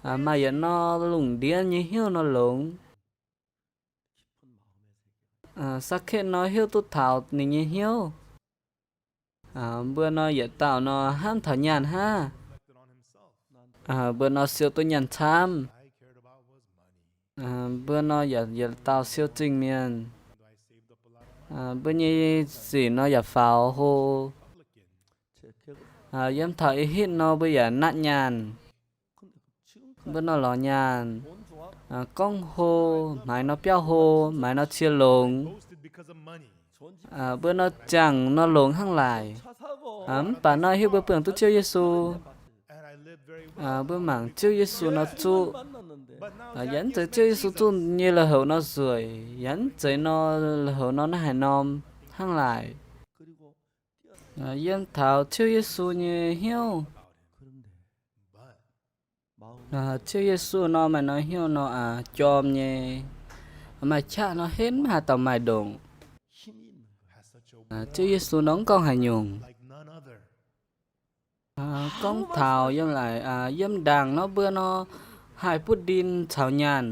Maaih yietc norm lungh ndiev nyei hnyouv nor longx. Saa^ketv nor hiuv duqv taux ninh nyei hnyouv. Mbuo nor yietc dauh nor hnamv taux nyaanh hnangv. Mbuo nor siou duqv nyaanh camv. Mbuo nor yaac yietc dauh siou zingh mienh. Mbuo nyei sic nor yaac faaux hlo. Yiem taux ih hitv nor mbuo yaac natv nyaanh. Mbuo nor lorz nyaanh, gorngv hlo, maaiz nor biauv hlo, maaiz nor cie longx. Mbuo nor jangx nor longx hnangv laic. Mv baac nor hiuv mbuo buangh duqv Ziouv Yesu. Mbuo mangc Ziouv Yesu nor zuqv. Yaac mv zeiz Ziouv Yesu zuqv nyei lui-houx nor nzueic, yaac mv zeiz nor lui-houx nor naaiv haaix norm hnangv laic. Yiem taux Ziouv Yesu nyei hnyouv, Ziouv Yesu nor maaih norm hnyouv nor jorm nyei, maaih qaqv nor henv maiv haaix dauh maaih ndongc. Ziouv Yesu nor mv gorngv haaix nyungc. Gorngv taux yiem laaic, yiem ndaangc nor mbuo nor haih butv ndin caux nyaanh.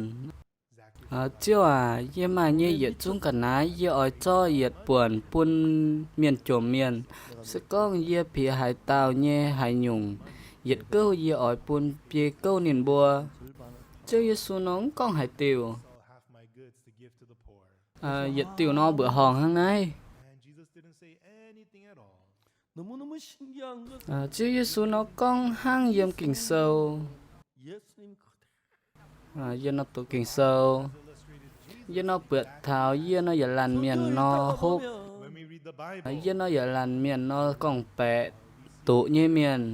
Ziouv aac, yie maaih nyei yietc zungv ga'naaiv yie oix zorqv yietc buonc bun mienh jomc mienh. Se gorngv yie piex haaix dauh nyei haaix nyungc yietc gouv, yie oix bun biei gouv ninh mbuo. Ziouv Yesu nor mv gorngv haaix diuc. Yietc diuc nor mbuoqc horngc hnangv naaiv. Ziouv Yesu nor gorngv hnangv yiem Ging-Sou. Yie nor doqc Ging-Sou, yie nor buatc taux yie nor yietc laanh mienh nor hopv. Yie nor yietc laanh mienh nor gorngv-baeqc doqc nyei mienh.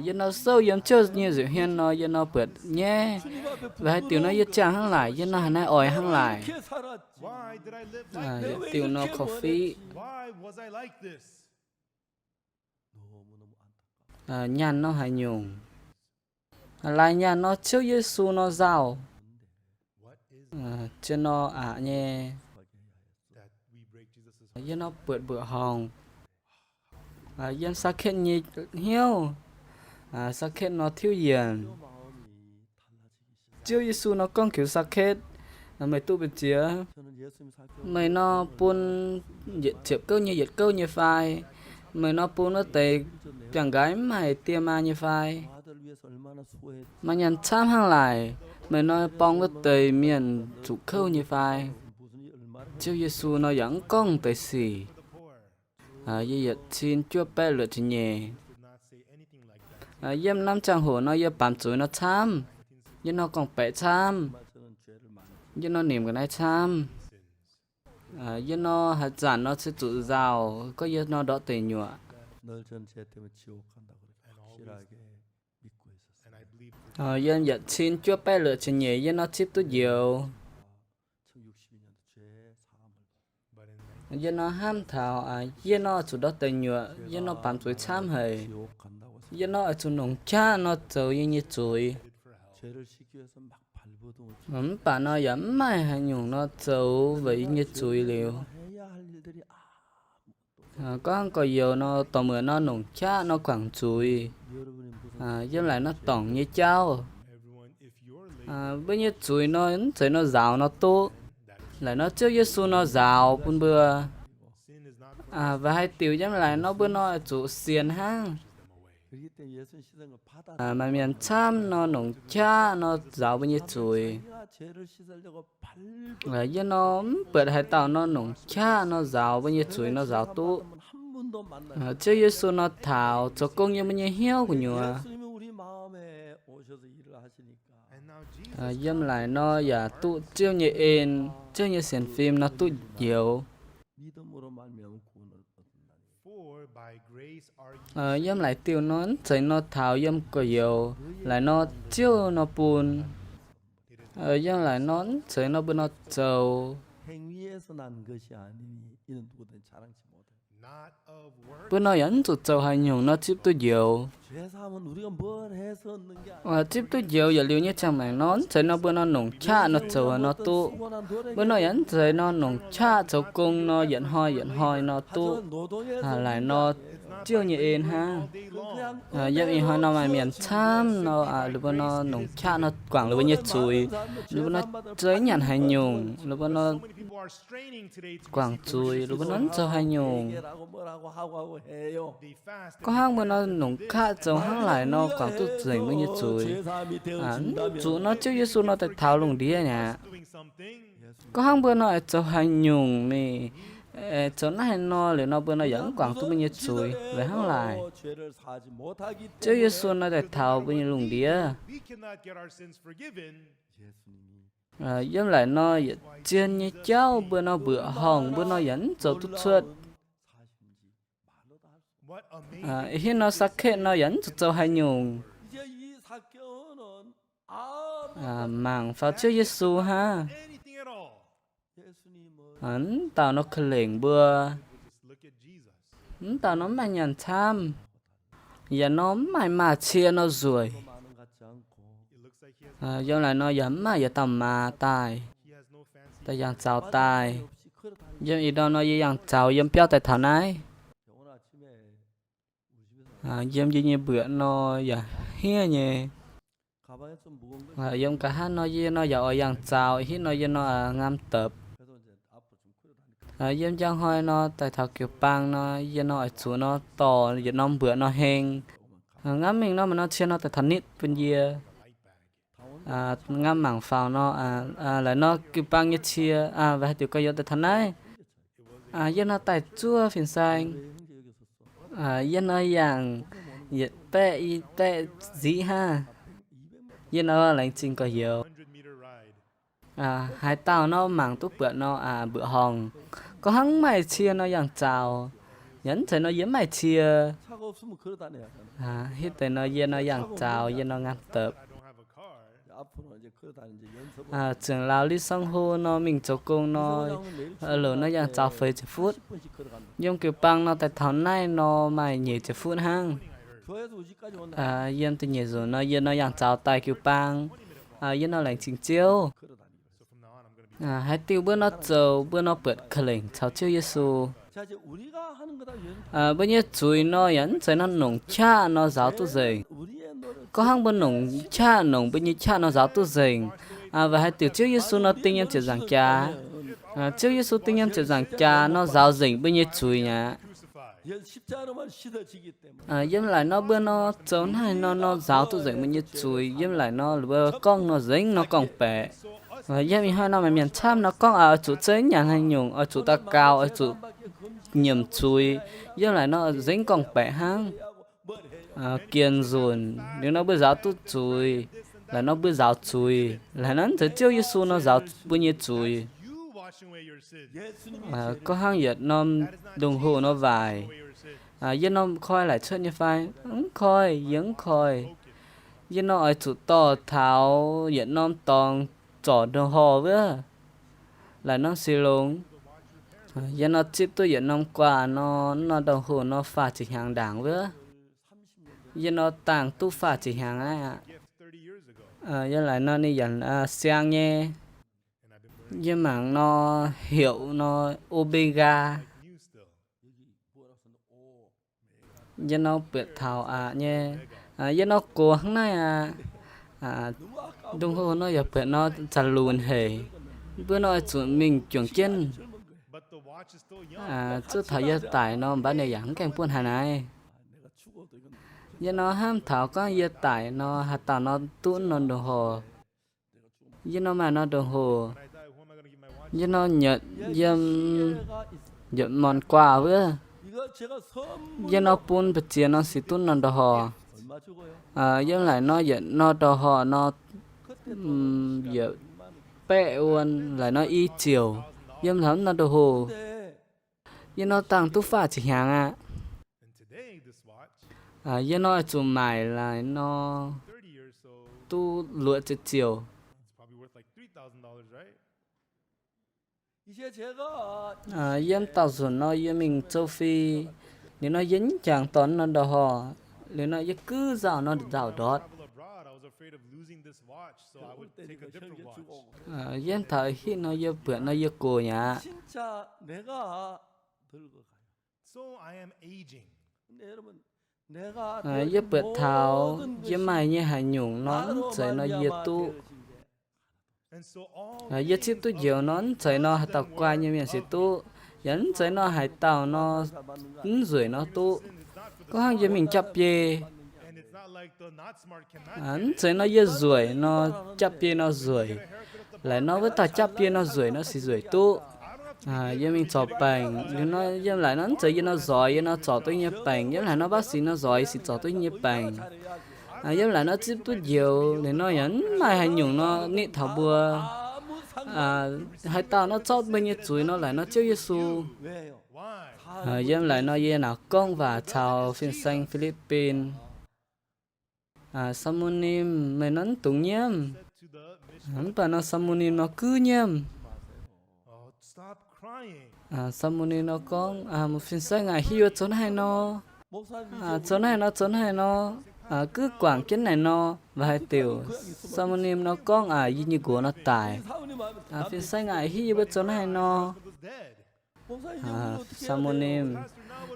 Yie nor souv yiem Ziouv nyei nziouc hmien nor yie nor buatc nyaiv. Weic haaix diuc nor yie ziangh hnangv laic, yie nor haaix nor oix hnangv laic. Yietc diuc nor korv-fiqv. Nyaanh nor haaix nyungc. Laaix nyaanh nor Ziouv Yesu nor nzauh. Zien nor aqc nyei. Yie nor buatc mbuoqc horngc yiem Saa^ketv nyei hnyouv. Saa^ketv nor tiuv yienc. Ziouv Yesu nor gorngv jienv Saa^ketv, meih duqv mbu'ziex? Meih nor bun ziepc gouv nyei yietc gouv nyei fai? Meih nor bun wuov deix biangh nqaiv mv maaih die maa nyei fai? Maaih nyaanh camv hnangv laic, meih nor borng wuov deix mienh zuqc kouv nyei fai? Ziouv Yesu nor yaac mv gorngv deix sic. Yie yietc cin juov baeqv luoqc ziepc nyeic. Yiem norm ziangh hoc nor yie baamz zuiz nor camv. Yie nor gorngv-baeqc camv. Yie nor nimc ga'naaiv camv. Yie nor haaix zanc nor se zuqc nzauh, gorngv yie nor ndortv deic nyuoqc. Yiem yietc cin juov baeqv luoqc ziepc nyeic yie nor zipv duqv njoux. Yie nor hnamv taux yie nor zuqc ndortv deic nyuoqc, yie nor baamz zuiz camv haic. Yie nor oix zuqc nongc qaqv nor zoux yie nyei zuiz. Mv baac nor yaac mv maaih haaix nyungc nor zoux weic yie nyei zuiz liuz. Gorngv gorx-youz nor dorh muoc nor nongc qaqv nor guangc zuiz. Yiem laaic nor dorngc nyei jauv. Mbuo nyei zuiz nor mv zeiz nor nzaaux nor duqv. Laaic nor Ziouv Yesu nor nzaaux bun mbuo. Weic haaix diuc yiem laaic nor mbuo nor zuqc sienx hnangv. Maaih mienh camv nor nongc qaqv nor nzaaux mbuo nyei zuiz. Yie nor mv buatc haaix dauh nor nongc qaqv nor nzaaux mbuo nyei zuiz nor nzaaux duqv. Ziouv Yesu nor taux zoux gong yiem mbuo nyei hnyouv gu'nyuoz. Yiem laaic nor yaac duqv Ziouv nyei en, Ziouv nyei sienx fim nor duqv njoux. Yiem laaic diuh nor mv zeiz nor taux yiem gorx-youz. Laaic nor Ziouv nor bun. Yiem laaic nor mv zeiz nor mbuo nor zoux. Mbuo nor yaac mv zuqc zoux haaix nyungc nor zipv duqv njoux. Zipv duqv njoux yietc liuz nyei ziangh maengc nor mv zeiz nor mbuo nor nongc qaqv nor zoux nor duqv. Mbuo nor yaac mv zeiz nor nongc qaqv zoux gong nor yietc hnoi yietc hnoi nor duqv. Laaic nor Ziouv nyei en hnangv. Yiem ih hnoi nor maaih mienh camv nor, ninh mbuo nor nongc qaqv nor guangc ninh mbuo nyei zuiz. Ninh mbuo nor zoux nyanc haaix nyungc, ninh mbuo nor guangc zuiz, ninh mbuo nor zoux haaix nyungc. Gorngv hnangv mbuo nor nongc qaqv zoux hnangv laaic nor guangc duqv nzengc mbuo nyei zuiz. Mv zuqc nor Ziouv Yesu nor daaih taux lungh ndiev aqv. Gorngv hnangv mbuo nor aengx zoux haaix nyungc mingh, zoux naaiv haaix nor liuz nor mbuo nor yaac mv guangc duqv mbuo nyei zuiz weic hnangv laaic. Ziouv Yesu nor daaih taux mbuo nyei lungh ndiev. Yiem laaic nor yietc zien nyei jauv mbuo nor mbuoqc horngh mbuo nor yaac mv zoux duqv cuotv. Ih hnoi Saketv nor yaac mv zuqc zoux haaix nyungc. Mangc faaux Ziouv Yesu hnangv. Mv dauh nor ka'lengc mbuo. Mv dauh nor mv maaih nyaanh camv. Yaac nor mv maaih maaz-cie nor nzueic. Yiem laaic nor yaac mv maaih yietc dauh maaz daaih, daaih yangh zaux daaih. Yiem ih ndorm nor yie yangh zaux yiem biauv daaih taux naaiv. Yiem yie nyei mbuoqc nor yaac hniev nyei. Yiem nqa'haav nor yie nor yaac oix yangh zaux, hitv nor yie nor ngamv dopc. Yiem njang hnoi nor daaih taux jiu-baang nor yie nor oix zuqc nor dorh yietc norm mbuoqc nor heng. Ngamv mingh nor maaih norm cie nor daaih taux nitv bun yie. Ngamv mangc faaux nor, laaic nor jiu-baang nyei cie, weic haaix diuc gorx-youz daaih taux naaiv? Yie nor daaih zuov fin-saeng. Yie nor yangh yietc baeqv i baeqv nziqv hnangv. Yie nor laengz zingh gorx-youz. Haaix dauh nor mangc duqv buatc nor mbuoqc horngh. Gorngv hnangv mv maaih cie nor yangh zaux, yaac mv zeiz nor yie mv maaih cie. Hitv deix nor yie nor yangh zaux, yie nor ngamv dopc. Ziangh lauz Li Song Ho nor mingh zoux gong nor, loc nor yangh zaux feix ziepc futv. Yiem jiu-baang nor daaih taux naaiv nor maaih nyic ziepc futv hnangv. Yiem da'nyeic nzunc nor yie nor yangh zaux daaih jiu-baang. Yie nor laengz zingh Ziouv. Haaix diuc mbuo nor zoux, mbuo nor buatc ka'lengc caux Ziouv Yesu. Mbuo nyei zuiz nor yaac mv zeiz nor nongc qaqv nor nzaaux duqv nzengc. Gorngv hnangv mbuo nongc qaqv, nongc mbuo nyei qaqv nor nzaaux duqv nzengc, weic haaix diuc Ziouv Yesu nor ding yiem ziepc nzaangc jaax. Ziouv Yesu ding yiem ziepc nzaangc jaax nor nzaaux nzengc mbuo nyei zuiz aqv. Yiem laaic nor mbuo nor zoux naaiv nor nor nzaaux duqv nzengc mbuo nyei zuiz. Yiem laaic nor mbuo gorngv nor nzengc nor gorngv-baeqc. Yiem ih hnoi nor maaih mienh camv nor gorngv oix zuqc zeiv nyanc haaix nyungc, oix zuqc daux gaux, oix zuqc nyiemc zuiz. Yiem laaic nor nzengc gorngv-baeqc hnangv. Gienc nzunc liuz nor mbuo nzaaux duqv zuiz, laaic nor mbuo nzaaux zuiz, laaic nor mv zeiz Ziouv Yesu nor nzaaux mbuo nyei zuiz. Gorngv hnangv yietc norm ndongc hoc nor waaic, yie nor koi laaic cuotv nyei fai? Mv koi, yie mv koi. Yie nor oix zuqc dorh taux yietc norm dorngx zorc ndongc hoc wuov, laaic norm si longx. Yie nor zipv duqv yietc norm guaax nor, nor ndongc hoc nor faah ziepc hnyangx ndaangc wuov. Yie nor dangh duqv faah ziepc hnyangx aqv. Yie laaic nor ninh yaac siang nyei. Yie mangc nor heuc nor Omega. Yie nor buatc taux aqc nyei. Yie nor gox hnangv naaiv aqv. Ndongc hoc nor yaac buatc nor za'lunx haic. Mbuo nor oix zuqc mingh juangc jienv. Zuov taux yie daic nor mv baac ninh yaac mv gaengh buonv haaix naaiv. Yie nor hnamv taux gorngv yie daic nor haaix dauh nor duqv nor ndongc hoc. Yie nor maaih nor ndongc hoc. Yie nor nyuotv yiem yietc morn guaax wuov. Yie nor bun mbu'ziex nor sic duqv nor ndongc hoc. Yiem laaic nor yietc nor ndongc hoc nor yietc baeqv wuon, laaic nor i ziouc yiem taux nor ndongc hoc. Yie nor dangh duqv faah ziepc hnyangx aqv. Yie nor oix zuqc maaic laaic nor duqv luoqc ziepc ziouc. Yiem dauh nzunc nor yie mingh châu Phi, liuz nor yie mv jangx dorh nor ndongc hoc, liuz nor yie gux nzauh nor nzauh ndortv. Yiem taux hitv nor yie buatc nor yie gox nyei aqv. Yie buatc taux yie maaih nyei haaix nyungc nor, mv zeiz nor yie duqv. Yie zipv duqv njoux nor, mv zeiz nor haaix dauh guai nyei mienh se duqv, yaac mv zeiz nor haaix dauh nor mv nzueic nor duqv. Gorngv hnangv yie mingh japv biei, mv zeiz nor yie nzueic nor japv biei nor nzueic. Laaic nor wuov dauh japv biei nor nzueic nor se nzueic duqv. Yie mingh zorc baengc, yiem laaic nor mv zeiz yie nor nzoix yie nor zorc duqv nyei baengc, yiem laaic nor baav six nor nzoix yie se zorc duqv nyei baengc. Yiem laaic nor zipv duqv njoux, liuz nor yaac mv maaih haaix nyungc nor nitv taux mbuo. Haaix dauh nor zorqv mbuo nyei zuiz nor laaic nor Ziouv Yesu. Yiem laaic nor yie naaic gorngv waac caux fin-saeng Fi^lipv^bin. Saa^mu^nim, meih nor mv dungx nyiemv. Mv baac nor Saa^mu^nim nor gux nyiemv. Saa^mu^nim nor gorngv, Fin-saeng aac, hiuv yie zoux naaiv haaix nor? Zoux naaiv haaix nor, zoux naaiv haaix nor? Gux guangc jienv naaic nor, waac haaix diuc? Saa^mu^nim nor gorngv, Yie nyei nqox nor daic. Fin-saeng aac, hiuv yie mbuo zoux naaiv haaix nor? Saa^mu^nim,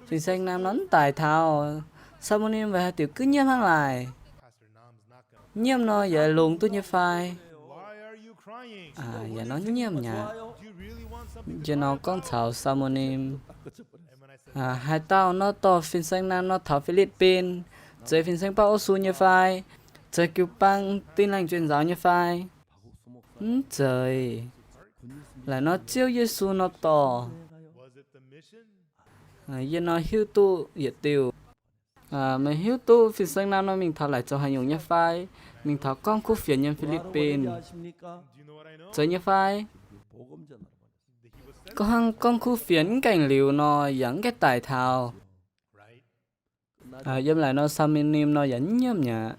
fin-saeng naamh nor mv daic taux. Saa^mu^nim, waac haaix diuc gux nyiemv hnangv laaic? Nyiemv nor yaac longx duqv nyei fai? Yaac nor nyiemv mi'aqv. Yie nor gorngv caux Saa^mu^nim, Haaix dauh nor dorh fin-saeng naamh nor taux Fi^lipv^bin, zeiz fin-saeng baav Orsu nyei fai? Zeiz jiu-baang Tin-Laengh jueng nzaaux nyei fai? Mv zeiz. Laaic nor Ziouv Yesu nor dorh. Yie nor hiuv duqv yietc diuh. Meih hiuv duqv fin-saeng naamh nor mingh taux laaic zoux haaix nyungc nyei fai? Mingh taux gorngv kuv fienx yiem Fi^lipv^bin. Zeiz nyei fai? Gorngv hnangv gorngv kuv fienx mv gaengh liuz nor, yaac mv gaengh daic taux. Yiem laaic nor Saa^mu^nim nor yaac mv nyiemv mi'aqv.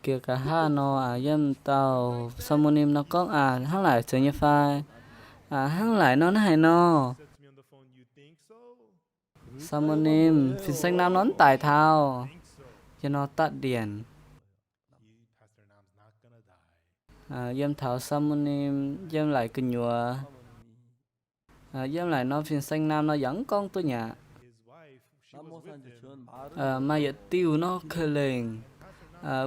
Giex nqa'haav nor, yiem dauh Saa^mu^nim nor gorngv, Hnangv laaic zeiz nyei fai? Hnangv laaic nor naaiv haaix nor? Saa^mu^nim, fin-saeng naamh nor mv daic taux. Yie nor datv ndienc. Yiem taux Saa^mu^nim yiem laaic gu'nyuoz, yiem laaic nor fin-saeng naamh nor yaac mv gorngv duqv mi'aqv. Maaih yietc diuh nor keu-lengc,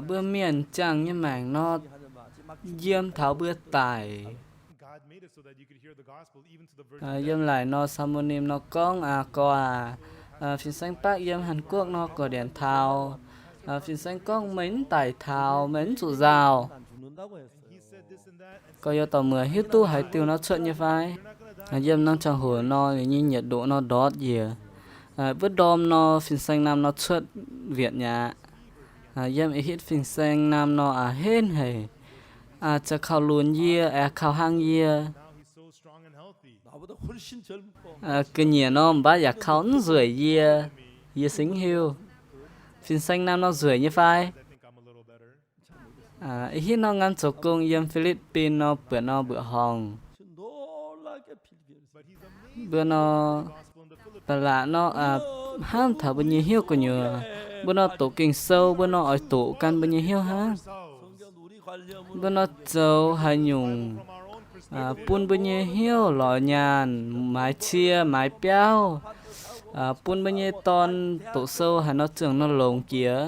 mbuo mienh ziangh nyei maengc nor yiem taux mbuo daic. Yiem laaic nor Saa^mu^nim nor gorngv, Aa, gorx aac, fin-saeng baqv yiem Hàn Quốc nor gorx-ndienc taux. Fin-saeng gorngv, Meih mv daic taux, meih mv zuqc nzauh. Gorx-youz dorh muoc hiuv duqv haaix diuh nor cuotv nyei fai? Yiem norm ziangh hoc nor, ninh nyei nyietc ndoqc nor ndortv njiec. Wuov ndorm nor fin-saeng naamh nor cuotv wietc mi'aqv. Yiem ih hitv fin-saeng naamh nor a'hneiv haic, za'gengh kaux lunx yie, aengx kaux hlang yie. Ga'nyiec nor mv baac yaac kaux mv nzueic yie, yie singx hiuv. Fin-saeng naamh nor nzueic nyei fai? Ih hitv nor ngan zoux gong yiem Fi^lipv^bin nor buatc nor mbuoqc horngh. Mbuo nor, ba'laqc nor, hnamv taux mbuo nyei hnyouv gu'nyuoz. Mbuo nor doqc Ging-Sou, mbuo nor oix doqc gan mbuo nyei hnyouv hnangv. Mbuo nor zoux haaix nyungc bun mbuo nyei hnyouv lorz nyaanh, maaiz cie, maaiz biauv, bun mbuo nyei dorn doqc sou haaix nor ziouc nor longx jiex.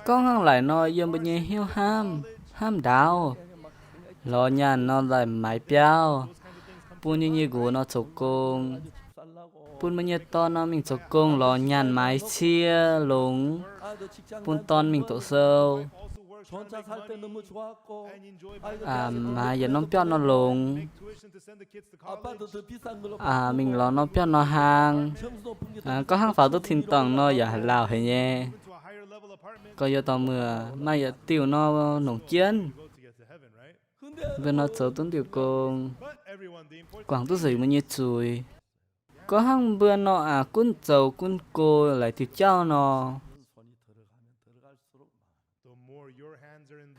Gorngv hnangv laaic nor, yiem mbuo nyei hnyouv hnamv, hnamv ndaauv, lorz nyaanh nor laih maaiz biauv, bun yie nyei nqox nor zoux gong, bun mbuo nyei dorn nor mingh zoux gong, lorz nyaanh maaiz cie longx, bun dorn mingh doqc sou. Maaiz yietc norm biauv nor longx, mingh lorz norm biauv nor hlang. Gorngv hnangv faaux duqv tin-dorngh nor yaac haaix lauh haic nyei. Gorx-youz dorh muoc maaih yietc diuh nor longc jienv. Mbuo nor zoux duqv diuh gong, guangc duqv nzengc mbuo nyei zuiz. Gorngv hnangv mbuo nor aac, gunv zoux gunv go laaix diuh jauv nor,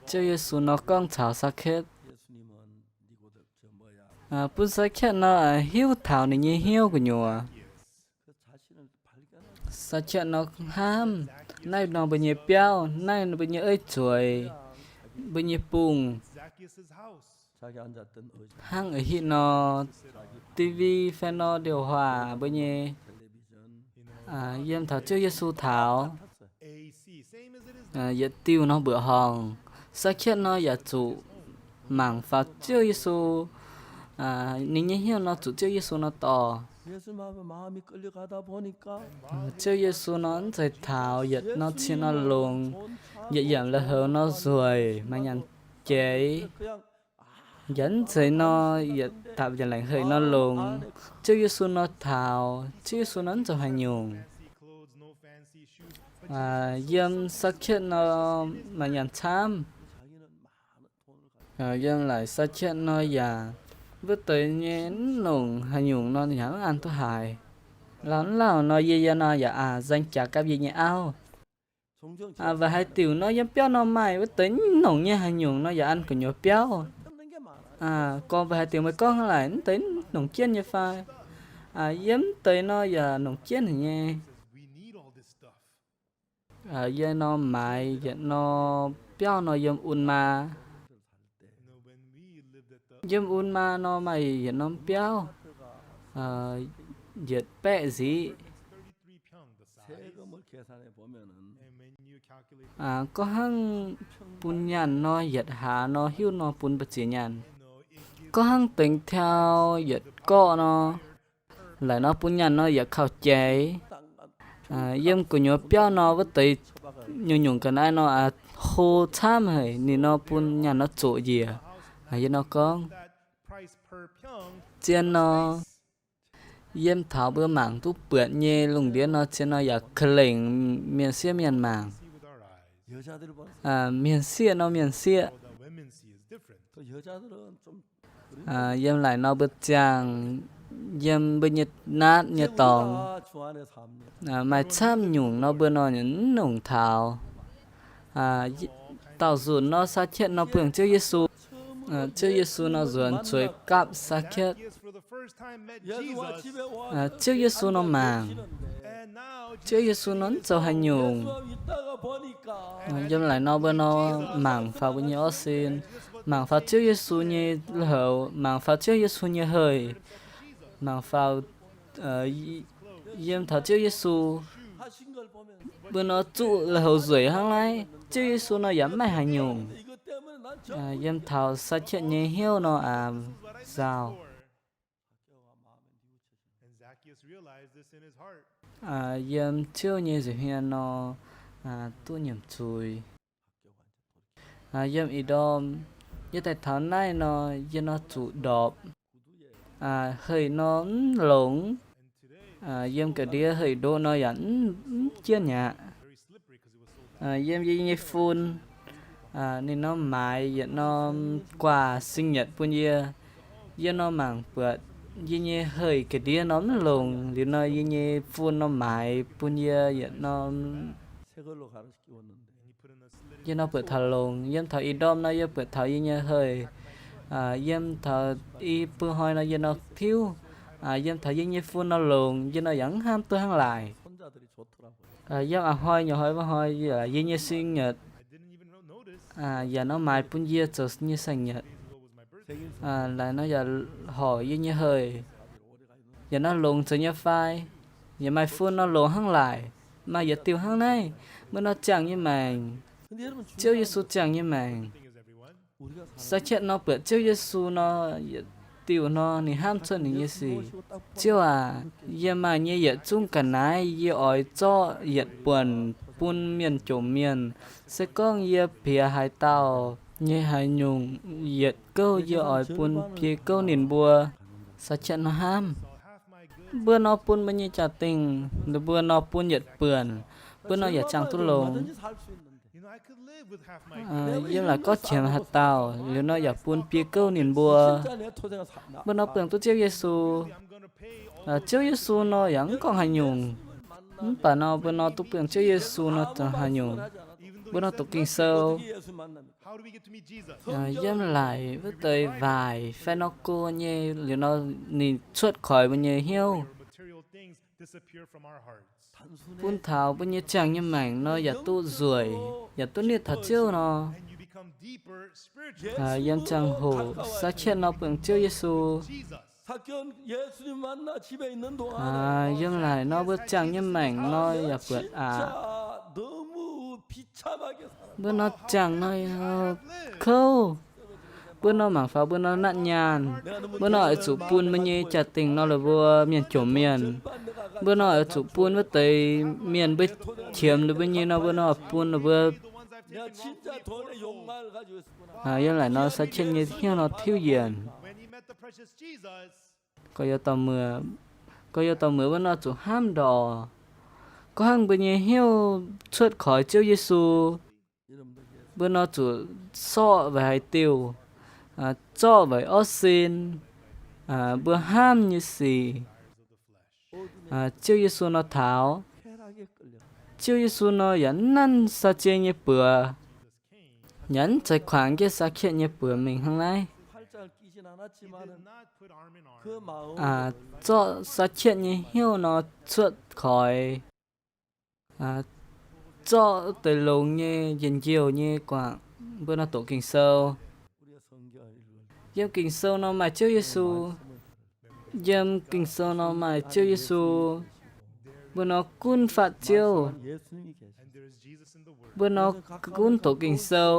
Ziouv Yesu nor gorngv caux Saa^ketv, bun Saa^ketv nor hiuv taux ninh nyei hnyouv gu'nyuoz. Saa^ketv nor hnamv, naaiv nor mbuo nyei biauv, naaiv mbuo nyei eix zueiz, mbuo nyei bungh. Hnangv ih hitv nor, D V fai nor điều hòa mbuo nyei Yiem taux Ziouv Yesu taux yietc diuh norm mbuoqc horngh, Sakc^ketv nor yaac zuqc mangc faaux Ziouv Yesu. Ninh nyei hnyouv nor zuqc Ziouv Yesu nor dorh. Ziouv Yesu nor mv zeiz taux yietc norm cien nor longx, yietc yiemc lui-houx nor nzueic, maaih nyaanh jeiz, yaac mv zeiz nor yietc dapc yietc laengc haic nor longx. Ziouv Yesu nor taux, Ziouv Yesu nor mv zoux haaix nyungc. Yiem Sakc^ketv nor maaih nyaanh camv. Yiem laaic Sakc^ketv nor yaac wuov deix nyei mv nongc haaix nyungc nor yaac mv an duqv haaix. Lauh mv lauh nor yie yie nor yaac aac nzaeng jaax gapv yie nyei auv. Weic haaix diuc nor yiem biauv nor maaih wuov deix mv nongc nyei haaix nyungc nor yaac an gu'nyuoz biauv. Gorngv weic haaix diuc meih gorngv hnangv laaic, mv deix mv nongc jienv nyei fai? Yiem mv deix nor yaac nongc jienv haic nyei. Yie nor maaiz yietc norm biauv nor yiem un maa. Yiem un maa nor maaih yietc norm biauv, yietc baeqv nziqv. Gorngv hnangv bun nyaanh nor yietc hlaax nor hiuv nor bun mbu'ziex nyaanh. Gorngv hnangv dengx tiau yietc gorqv nor, laaic nor bun nyaanh nor yietc kauv jaiz. Yiem gu'nyuoz biauv nor wuov deix nyungc-nyungc ga'naaiv nor hlo camv haic, ninh nor bun nyaanh nor zoqc njiec. Yie nor gorngv, zien nor, yiem taux mbuo mangc duqv buatc nyei lungh ndiev nor, zien nor yaac ka'lengc mienh sieqv mienh mangc. Mienh sieqv nor mienh sieqv. Yiem laaic nor mbuo ziangh, yiem mbuo nyei naatv nyei dorngx, maaih camv nyungc nor mbuo nor mv nongc taux. Daauh nzunc nor Sakc^ketv nor buangh Ziouv Yesu. Ziouv Yesu nor nzuonx zueiz gapv Sakc^ketv. Ziouv Yesu nor mangc. Ziouv Yesu nor mv zoux haaix nyungc. Yiem laaic nor mbuo nor mangc faaux mbuo nyei orv sin, mangc faaux Ziouv Yesu nyei lui-houx, mangc faaux Ziouv Yesu nyei haic, mangc faaux yiem taux Ziouv Yesu. Mbuo nor zuqv lui-houx nzueic hnangv naaiv, Ziouv Yesu nor yaac mv maaih haaix nyungc. Yiem taux Sakc^ketv nyei hnyouv nor nzauh. Yiem Ziouv nyei nza'hmien nor duqv nyiemc zuiz. Yiem ih ndorm yie daaih taux naaiv nor, yie nor zuqc ndorpc. Haic nor mv longx. Yiem ga'ndiev haic ndoqv nor yaac mv jienv aqv. Yiem yie nyei fun, ninh nor maaiz yietc norm guaax sing nyatc bun yie. Yie nor mangc buatc yie nyei haic ga'ndiev nor mv longx, liuz nor yie nyei fun nor maaiz bun yie yietc norm Yie nor buatc taux longx. Yiem taux ih ndorm nor yie buatc taux yie nyei haic. Yiem taux i buo hnoi nor yie nor tiuv. Yiem taux yie nyei fun nor longx, yie nor yaac mv hnamv duqv hnangv laaic. Yiem a'hnoi nyei hnoi wuov hnoi yie nyei sing nyatc yaac nor maaiz bun yie zoux nyei saeng-nyatc. Laaic nor yaac horc yie nyei haic. Yaac nor longx zoux nyei fai? Yaac maaih fun nor longx hnangv laaic, maaih yietc diuh hnangv naaiv. Mbuo nor ziangh nyei maengc, Ziouv Yesu ziangh nyei maengc. Sai-Kiatv nor buatc Ziouv Yesu nor, yietc diuh nor ninh hnamv cuotv ninh nyei sic. Ziouv aac, yie maaih nyei yietc zungv ga'naaiv yie oix zorqv yietc buonc bun mienh jomc mienh. Se gorngv yie piex haaix dauh nyei haaix nyungc yietc gouv, yie oix bun biei gouv ninh mbuo. Sai-Kiatv nor hnamv, mbuo nor bun mbuo nyei jaa-dingh, mbuo nor bun yietc buonc, mbuo nor yaac ziangh duqv longx. Yiem laaix gorngv qiemx haaix dauh, liuz nor yaac bun biei gouv ninh mbuo. Mbuo nor buangh duqv Ziouv Yesu. Ziouv Yesu nor yaac mv gorngv haaix nyungc. Mv baac nor mbuo nor duqv buangh Ziouv Yesu nor zoux haaix nyungc? Mbuo nor doqc Ging-Sou. Yiem laaix wuov deix waaic fai nor go nyei, liuz nor ninh cuotv koix mbuo nyei hnyouv, bun taux mbuo nyei ziangh nyei maengc nor yaac duqv nzueic, yaac duqv nitv taux Ziouv nor. Yiem ziangh hoc Sai-Kiatv nor buangh Ziouv Yesu. Yiem naaic nor mbuo ziangh nyei maengc nor yaac buatc aqc. Mbuo nor ziangh nor kouv. Mbuo nor mangc faaux mbuo nor natv nyaanh. Mbuo nor oix zuqc bun mbuo nyei jaa-dingh nor la'buo mienh jomc mienh. Mbuo nor oix zuqc bun wuov deix mienh mbuo qiemx liuz mbuo nyei nor mbuo nor bun la'buo. Yiem naaic nor sai-qienh nyei hnyouv nor tiuv yienc. Gorx-youz dorh muoc, gorx-youz dorh muoc mbuo nor zuqc hnamv ndorc. Gorngv hnangv mbuo nyei hnyouv cuotv koix Ziouv Yesu, mbuo nor zuqc sorqv weic haaix diuh, zorqv weic orv sin, mbuo hnamv nyei sic, Ziouv Yesu nor taux. Ziouv Yesu nor yaac mv nanv saa-zien nyei buoz, yaac mv zeiz kuangx jienv saa-qienh nyei buoz mingh hnangv naaiv. Zorqv saa-qienh nyei hnyouv nor cuotv koix, zorqv deix longx nyei, njien-youh nyei guangc, mbuo nor doqc Ging-Sou. Yiem Ging-Sou nor maaih Ziouv Yesu. Yiem Ging-Sou nor maaih Ziouv Yesu. Mbuo nor gunv fatv Ziouv. Mbuo nor gunv doqc Ging-Sou.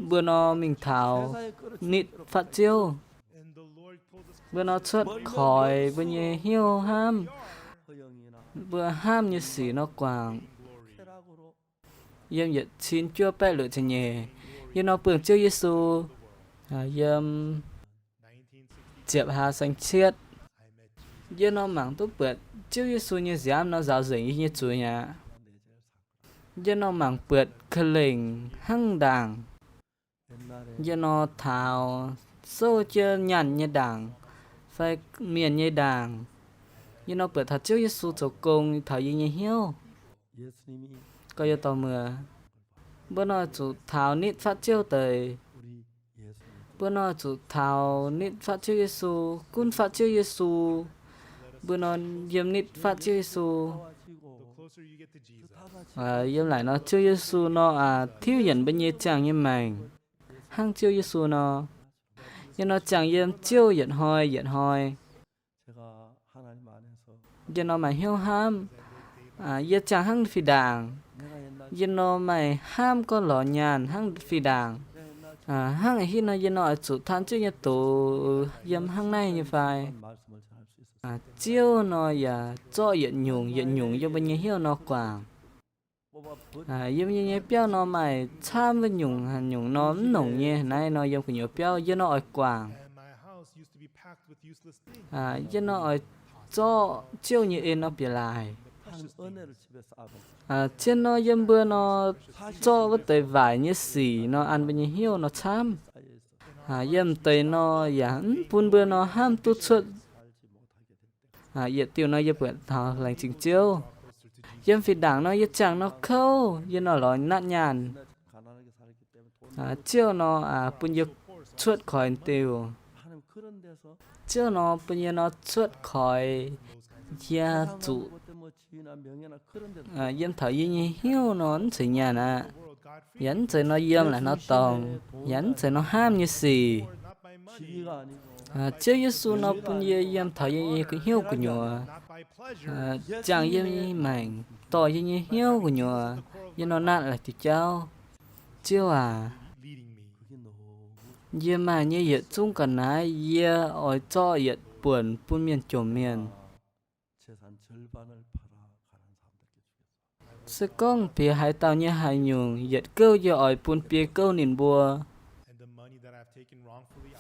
Mbuo nor mingh taux nitv fatv Ziouv. Mbuo nor cuotv koix mbuo nyei hnyouv hnamv, mbuo hnamv nyei sic nor guangc. Yiem yietc cin juov baeqv luoqc ziepc nyeic, yie nor buangh Ziouv Yesu yiem ziepc hlaax saeng-cietv. Yie nor mangc duqv buatc Ziouv Yesu nyei nziaamv nor nzaaux nzengc yie nyei zuiz aqv. Yie nor mangc buatc ka'lengc hnangv ndaangc. Yie nor taux souv jienv nyaanh nyei ndaangc fai mienh nyei ndaangc. Yie nor buatc taux Ziouv Yesu zoux gong taux yie nyei hnyouv. Gorx-youz dorh muoc, mbuo nor zuqc taux nitv fatv Ziouv deix. Mbuo nor zuqc taux nitv fatv Ziouv Yesu, gunv fatv Ziouv Yesu. Mbuo nor yiem nitv fatv Ziouv Yesu. Yiem naaic nor Ziouv Yesu nor tiuv yienc mbuo nyei ziangh nyei maengc hnangv Ziouv Yesu nor. Yie nor ziangh yiem Ziouv yietc hnoi yietc hnoi. Yie nor maaih hnyouv hnamv. Yie ziangh hnangv fih ndaangc. Yie nor maaih hnamv gorngv lorz nyaanh hnangv fih ndaangc. Hnangv a'hneiv nor yie nor oix zuqc taan Ziouv nyei doz yiem hnangv naaiv nyei fai? Ziouv nor yaac zorqv yietc nyungc yietc nyungc yiem mbuo nyei hnyouv nor guangc. Yiem yie nyei biauv nor maaih camv wuov nyungc haaix nyungc nor mv nongc nyei naaiv nor yiem gu'nyuoz biauv yie nor oix guangc. Yie nor oix zorqv Ziouv nyei en nor bieqc laaix. Zien nor yiem mbuo nor zorqv wuov deix waaic nyei sic nor an mbuo nyei hnyouv nor camv. Yiem deix nor yaac mv bun mbuo nor hnamv duqv cuotv. Yietc diuh nor yie buatc taux laengz zingh Ziouv. Yiem fih ndaangc nor yie ziangh nor kouv, yie nor lorz natv nyaanh. Ziouv nor bun yie cuotv koix diuh. Ziouv nor bun yie nor cuotv koix, yie zuqc yiem taux yie nyei hnyouv nor mv zeiz nyaanh aqv. Yaac mv zeiz nor yiem laaix nor dorngc, yaac mv zeiz nor hnamv nyei sic. Ziouv Yesu nor bun yie yiem taux yie nyei hnyouv gu'nyuoz, ziangh yie nyei maengc, dorh yie nyei hnyouv gu'nyuoz, yie nor natv laaix diuh jauv. Ziouv aac, yie maaih nyei yietc zungv ga'naaiv yie oix zorqv yietc buonc bun mienh jomc mienh. Se gorngv piex haaix dauh nyei haaix nyungc yietc gouv yie oix bun biei gouv ninh mbuo.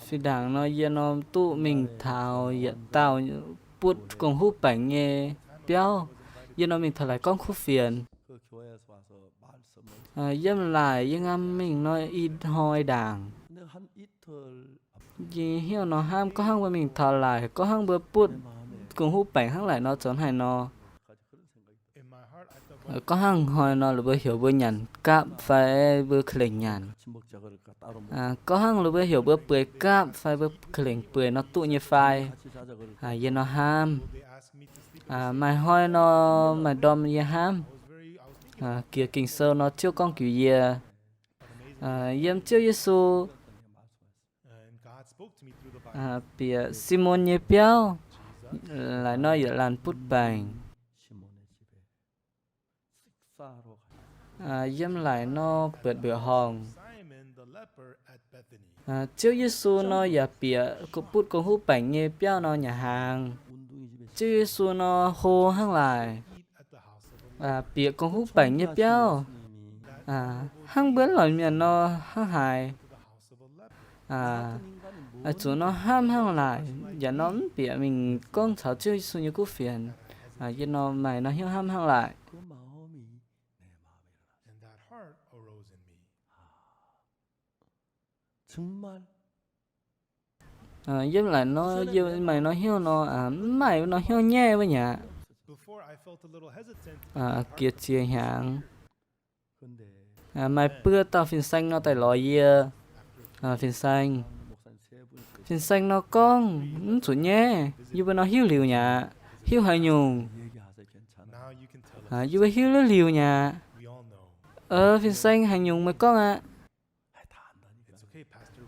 Fih ndaangc nor yie nor duqv mingh taux yietc dauh butv gong-huv baengc nyei biauv. Yie nor mingh taux laaix gorngv kuv fienx. Yiem laaic yie ngam mingh nor i hnoi ndaangc. Yie hnyouv nor hnamv gorngv hnangv mbuo mingh taux laaic, gorngv hnangv mbuo butv gong-huv baengc hnangv laaic nor zoux haaix nor. Gorngv hnangv hnoi nor laaix mbuo heuc mbuo nyanc gapv fai mbuo ka'lengc nyanc. Gorngv hnangv laaix mbuo heuc mbuo bueix gapv fai mbuo ka'lengc bueix nor duqv nyei fai. Yie nor hnamv. Maaih hnoi nor maaih ndorm yie hnamv. Jiex Ging-Sou nor Ziouv gorngv jiex yie. Yiem Ziouv Yesu bieqc Simon nyei biauv, laaix nor yietc laanh butv baengc. Yiem laaix nor buatc mbuoqc horngh. Ziouv Yesu nor yaac bieqc butv gong-huv baengc nyei biauv nor nyei hnaangx. Ziouv Yesu nor hlo hnangv laaix, bieqc gong-huv baengc nyei biauv, hnangv mbuo lorz mienh nor hnangv haaix. Zuqc nor hnamv hnangv laaix, yaac nor mv bieqc mingh gorngv caux Ziouv Yesu nyei kuv fienx. Yie nor maaih nor hnyouv hnamv hnangv laaix. Yiem laaix nor yie maaih nor hnyouv nor, mv maaih nor hnyouv nyaiv wuov nyaqc. Jiex ziex hnyangx, maaih buo dauh fin-saeng nor daaih lorz yie. Fin-saeng, fin-saeng nor gorngv mv zuqc nyaiv. Yie mbuo nor hiuv liuz nyaqc, hiuv haaix nyungc. Yie mbuo hiuv liuz nyaqc. Fin-saeng, haaix nyungc meih gorngv aqv.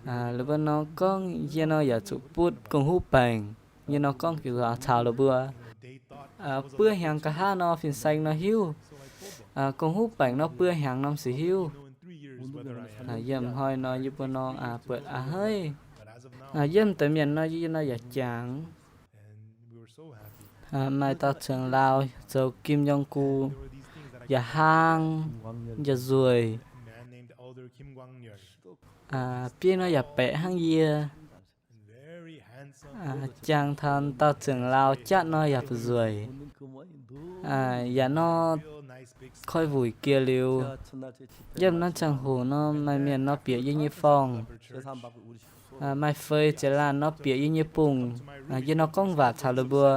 Ninh mbuo nor gorngv yie nor yaac zuqc butv gong-huv baengc. Yie nor gorngv caux ninh mbuo, buo hnyangx nqa'haav nor fin-saeng nor hiuv. Gong-huv baengc nor buo hnyangx norm sic hiuv. Yiem hnoi nor yie mbuo nor buatc a'hneiv. Yiem deix mienh nor yie nor yaac jangx. Maaih dauh trưởng老zoux kim jong gu, yaac hlang, yaac nzueic. Bieiv nor yaac baeqc hnangv yie. Jangx taux dauh trưởng老jatv nor yaac fu'nzueic. Yaac nor koi wuic jiex liuz, yiem naaiv ziangh hoc nor maaih mienh nor bieqc yie nyei forng. Maaih feix ziepc laanh nor bieqc yie nyei bung. Yie nor gorngv waac caux ninh mbuo.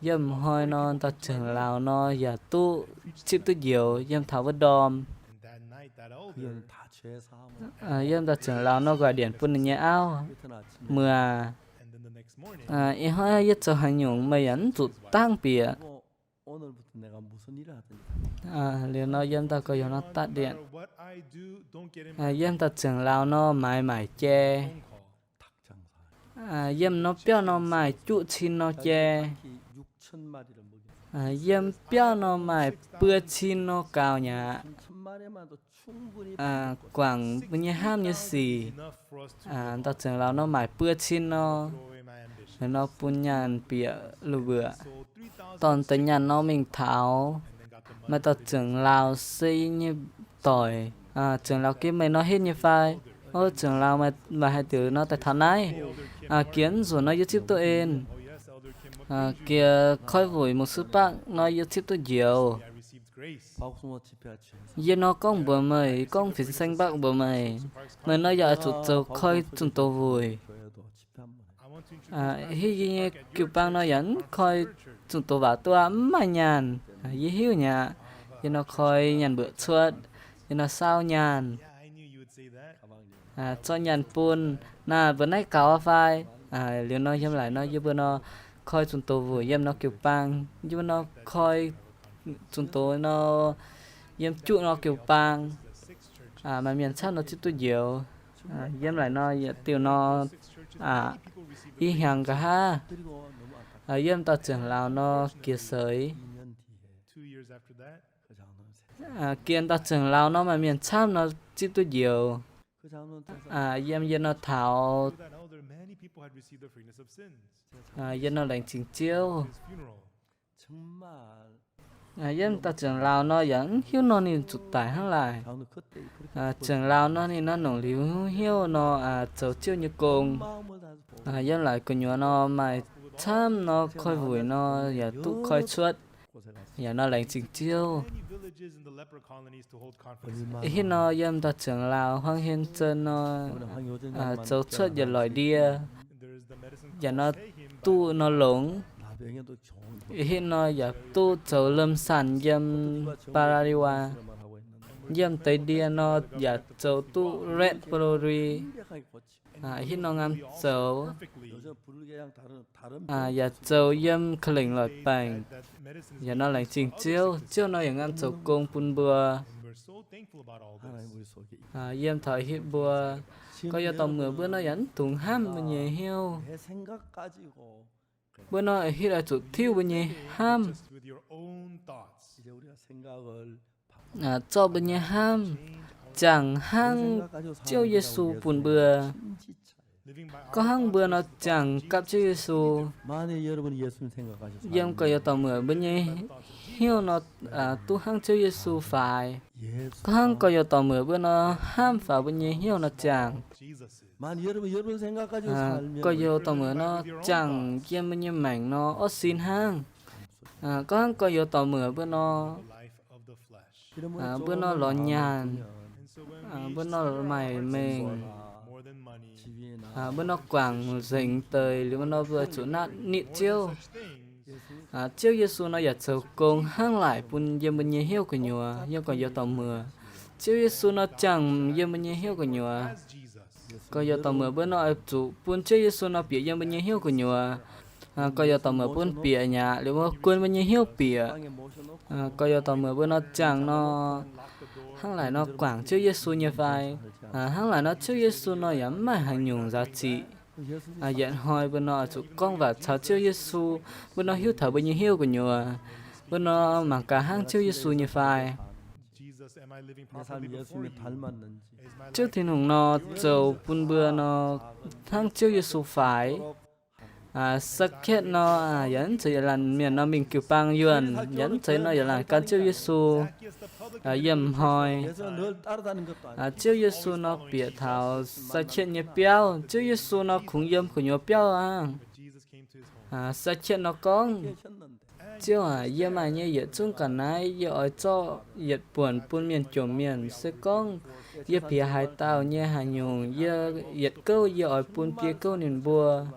Yiem hnoi nor dauh trưởng老nor yaac duqv zipv duqv njoux yiem taux wuov ndorm. Yiem dauh trưởng老nor gọi điện bun ninh nyei auv, muoz, ih hnoi yie zoux haaix nyungc meih yaac mv zuqc dangv bieqc. Liuz nor yiem dauh gorx-youz nor ตัดđiện. Yiem dauh trưởng老 nor maaiz maaic jai. Yiem norm biauv nor maaih juqv cin nor jai. Yiem biauv nor maaih buo cin nor gaux nyaqc. Guangc mbuo nyei hnamv nyei sic. Dauh trưởng老 nor maaic buo cin nor, nor bun nyaanh bieqc lungh mbuoqc. Dorn deix nyaanh nor mingh taux, maaih dauh trưởng老 se yie nyei doic. Trưởng老 gengh meih nor henv nyei fai? Ov, trưởng老, meih haaix diuc nor daaih taux naaiv? Jiex mv nzunc nor yie zipv duqv en. Jiex koi wuic mungv suv bakv nor yie zipv duqv njoux. Yie nor gorngv mbuox meih, gorngv fin-saeng บัค mbuox meih, meih nor yaac oix zuqc zoux koi zunh doz wuic. Hitv yie nyei jiu-baang nor yaac mv koi zunh doz waac duqv, mv maaih nyaanh. Yie hiuv nyaqc. Yie nor koi nyaanh mbuoqc cuotv, yie nor saauv nyaanh, zorqv nyaanh bun, naaic mbuo naaiv gaux fai? Liuz nor yiem laaic nor yie mbuo nor koi zunh doz wuic yiem nor jiu-baang. Yie mbuo nor koi zunh doz nor yiem juqv nor jiu-baang. Maaih mienh camv nor zipv duqv njoux. Yiem laaic nor yietc diuh nor, i hnyangx nqa'haav, yiem dauh trưởng老 nor jiex seix. Jiex dauh trưởng老 nor maaih mienh camv nor zipv duqv njoux. Yiem yie nor taux yie nor laengz zingh Ziouv. Yiem dauh trưởng老 nor yaac mv hiuv nor ninh zuqc daic hnangv laaic. Trưởng老 nor ninh nor nongc liuz hnyouv nor zoux Ziouv nyei gong. Yiem laaic gu'nyuoz nor maaih camv nor koi wuic nor yaac duqv koi cuotv. Yaac nor laengz zingh Ziouv. Hitv nor yiem dauh trưởng老 huaang hien zon nor zoux cuotv yietc loic ndie. Yaac nor duqv nor longx. Hitv nor yaac duqv zoux lâm sản yiem Paraguay. Yiem deix ndie nor yaac zoux duqv red balloon. Hitv nor ngam zoux, yaac zoux yiem ka'lengc loic baengc. Yaac nor laengz zingh Ziouv. Ziouv nor yaac ngam zoux gong bun mbuo. Yiem taux hitv mbuo, gorx-youz dorh muoc mbuo nor yaac mv dungx hnamv mbuo nyei hnyouv. Mbuo nor hitv oix zuqc tiuv mbuo nyei hnamv, zorqv mbuo nyei hnamv, jangx hnangv Ziouv Yesu bun mbuo. Gorngv hnangv mbuo nor jangx gapv Ziouv Yesu, yiem gorx-youz dorh muoc mbuo nyei hnyouv nor duqv hnangv Ziouv Yesu faix. Gorngv hnangv gorx-youz dorh muoc mbuo nor hnamv faaux mbuo nyei hnyouv nor jangx, gorx-youz dorh muoc nor jangx yiem mbuo nyei maengc nor orqv sin hnangv. Gorngv hnangv gorx-youz dorh muoc mbuo nor, mbuo nor lorz nyaanh, mbuo nor maaih mengh, mbuo nor guangc nzengc deix liuz mbuo nor mbuo zuqc natv nitv Ziouv. Ziouv Yesu nor yaac zoux gong hnangv laaic bun yiem mbuo nyei hnyouv gu'nyuoz, yiem gorx-youz dorh muoc. Ziouv Yesu nor jangx yiem mbuo nyei hnyouv gu'nyuoz. Gorx-youz dorh muoc mbuo nor oix zuqc bun Ziouv Yesu nor bieqc yiem mbuo nyei hnyouv gu'nyuoz. Gorx-youz dorh muoc bun bieqc nyaqc liuz mbuo guon mbuo nyei hnyouv bieqc. Gorx-youz dorh muoc mbuo nor jangx nor, hnangv laaic nor guangc Ziouv Yesu nyei fai? Hnangv laaic nor Ziouv Yesu nor yaac mv maaih haaix nyungc nzaaux ziqc. Yietc hnoi mbuo nor oix zuqc gorngv waac caux Ziouv Yesu, mbuo nor hiuv taux mbuo nyei hnyouv gu'nyuoz, mbuo nor mangc gaax hnangv Ziouv Yesu nyei fai? Ziouv Tin-Hungh nor zoux bun mbuo nor hnangv Ziouv Yesu faix? Saa^ketv nor yaac mv zeiz yietc laanh mienh nor mingh jiu-baang yuonh, yaac mv zeiz nor yietc laanh gan Ziouv Yesu. Yiem hnoi Ziouv Yesu nor bieqc taux Saa^ketv nyei biauv. Ziouv Yesu nor kungx yiem gu'nyuoz biauv aqv. Saa^ketv nor gorngv, Ziouv aac, yie maaih nyei yietc zungv ga'naaiv yie oix zorqv yietc buonc bun mienh jomc mienh. Se gorngv yie piex haaix dauh nyei haaix nyungc, yie yietc gouv yie oix bun biei gouv ninh mbuo.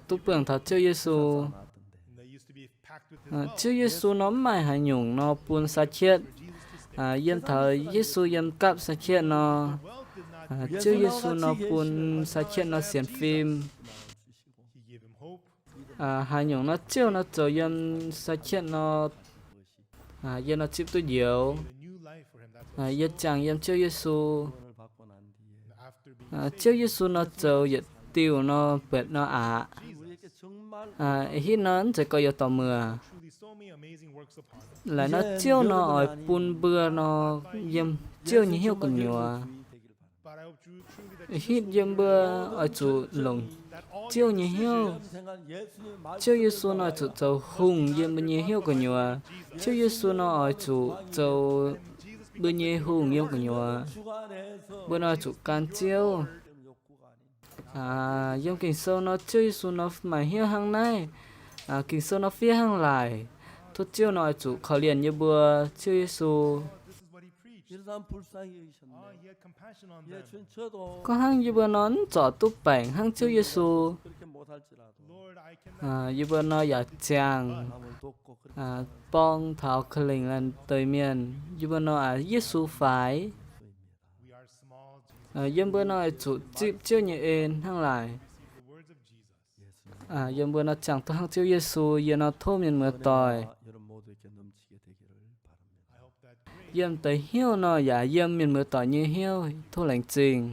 Duqv buangh taux Ziouv Yesu. Ziouv Yesu nor mv maaih haaix nyungc nor bun Saa^ketv. Yiem taux Yesu yiem gapv Saa^ketv nor, Ziouv Yesu nor bun Saa^ketv nor sienx fim. Haaix nyungc nor Ziouv nor zoux yiem Saa^ketv nor, yie nor zipv duqv njoux. Yie jangx yiem Ziouv Yesu. Ziouv Yesu nor zoux yietc diuh nor buatc nor aqc. Hitv nor mv zeiz gorx-youz dorh muoc. Laaic nor Ziouv nor oix bun mbuo nor yiem Ziouv nyei hnyouv gu'nyuoz. Hitv yiem mbuo oix zuqc longc Ziouv nyei hnyouv. Ziouv Yesu nor oix zuqc zoux hungh yiem mbuo nyei hnyouv gu'nyuoz. Ziouv Yesu nor oix zuqc zoux mbuo nyei hungh yiem gu'nyuoz. Mbuo nor oix zuqc gan Ziouv. Yiem Ging-Sou nor Ziouv Yesu nor maaih hnyouv hnangv naaiv. Ging-Sou nor fiev hnangv laaic. Tov Ziouv nor oix zuqc korv-lienh yie mbuo Ziouv Yesu. Gorngv hnangv yie mbuo nor mv zorc duqv baengc hnangv Ziouv Yesu. Yie mbuo nor yaac ziangh borng taux ka'lengc laanh deix mienh. Yie mbuo nor aqc Yesu faix. Yiem mbuo nor oix zuqc zipv Ziouv nyei en hnangv laaic. Yiem mbuo nor ziangh duqv hnangv Ziouv Yesu, yie nor tov mienh muoz-doic yiem deix hnyouv nor yaac yiem mienh muoz-doic nyei hnyouv. Tov laengz zingh.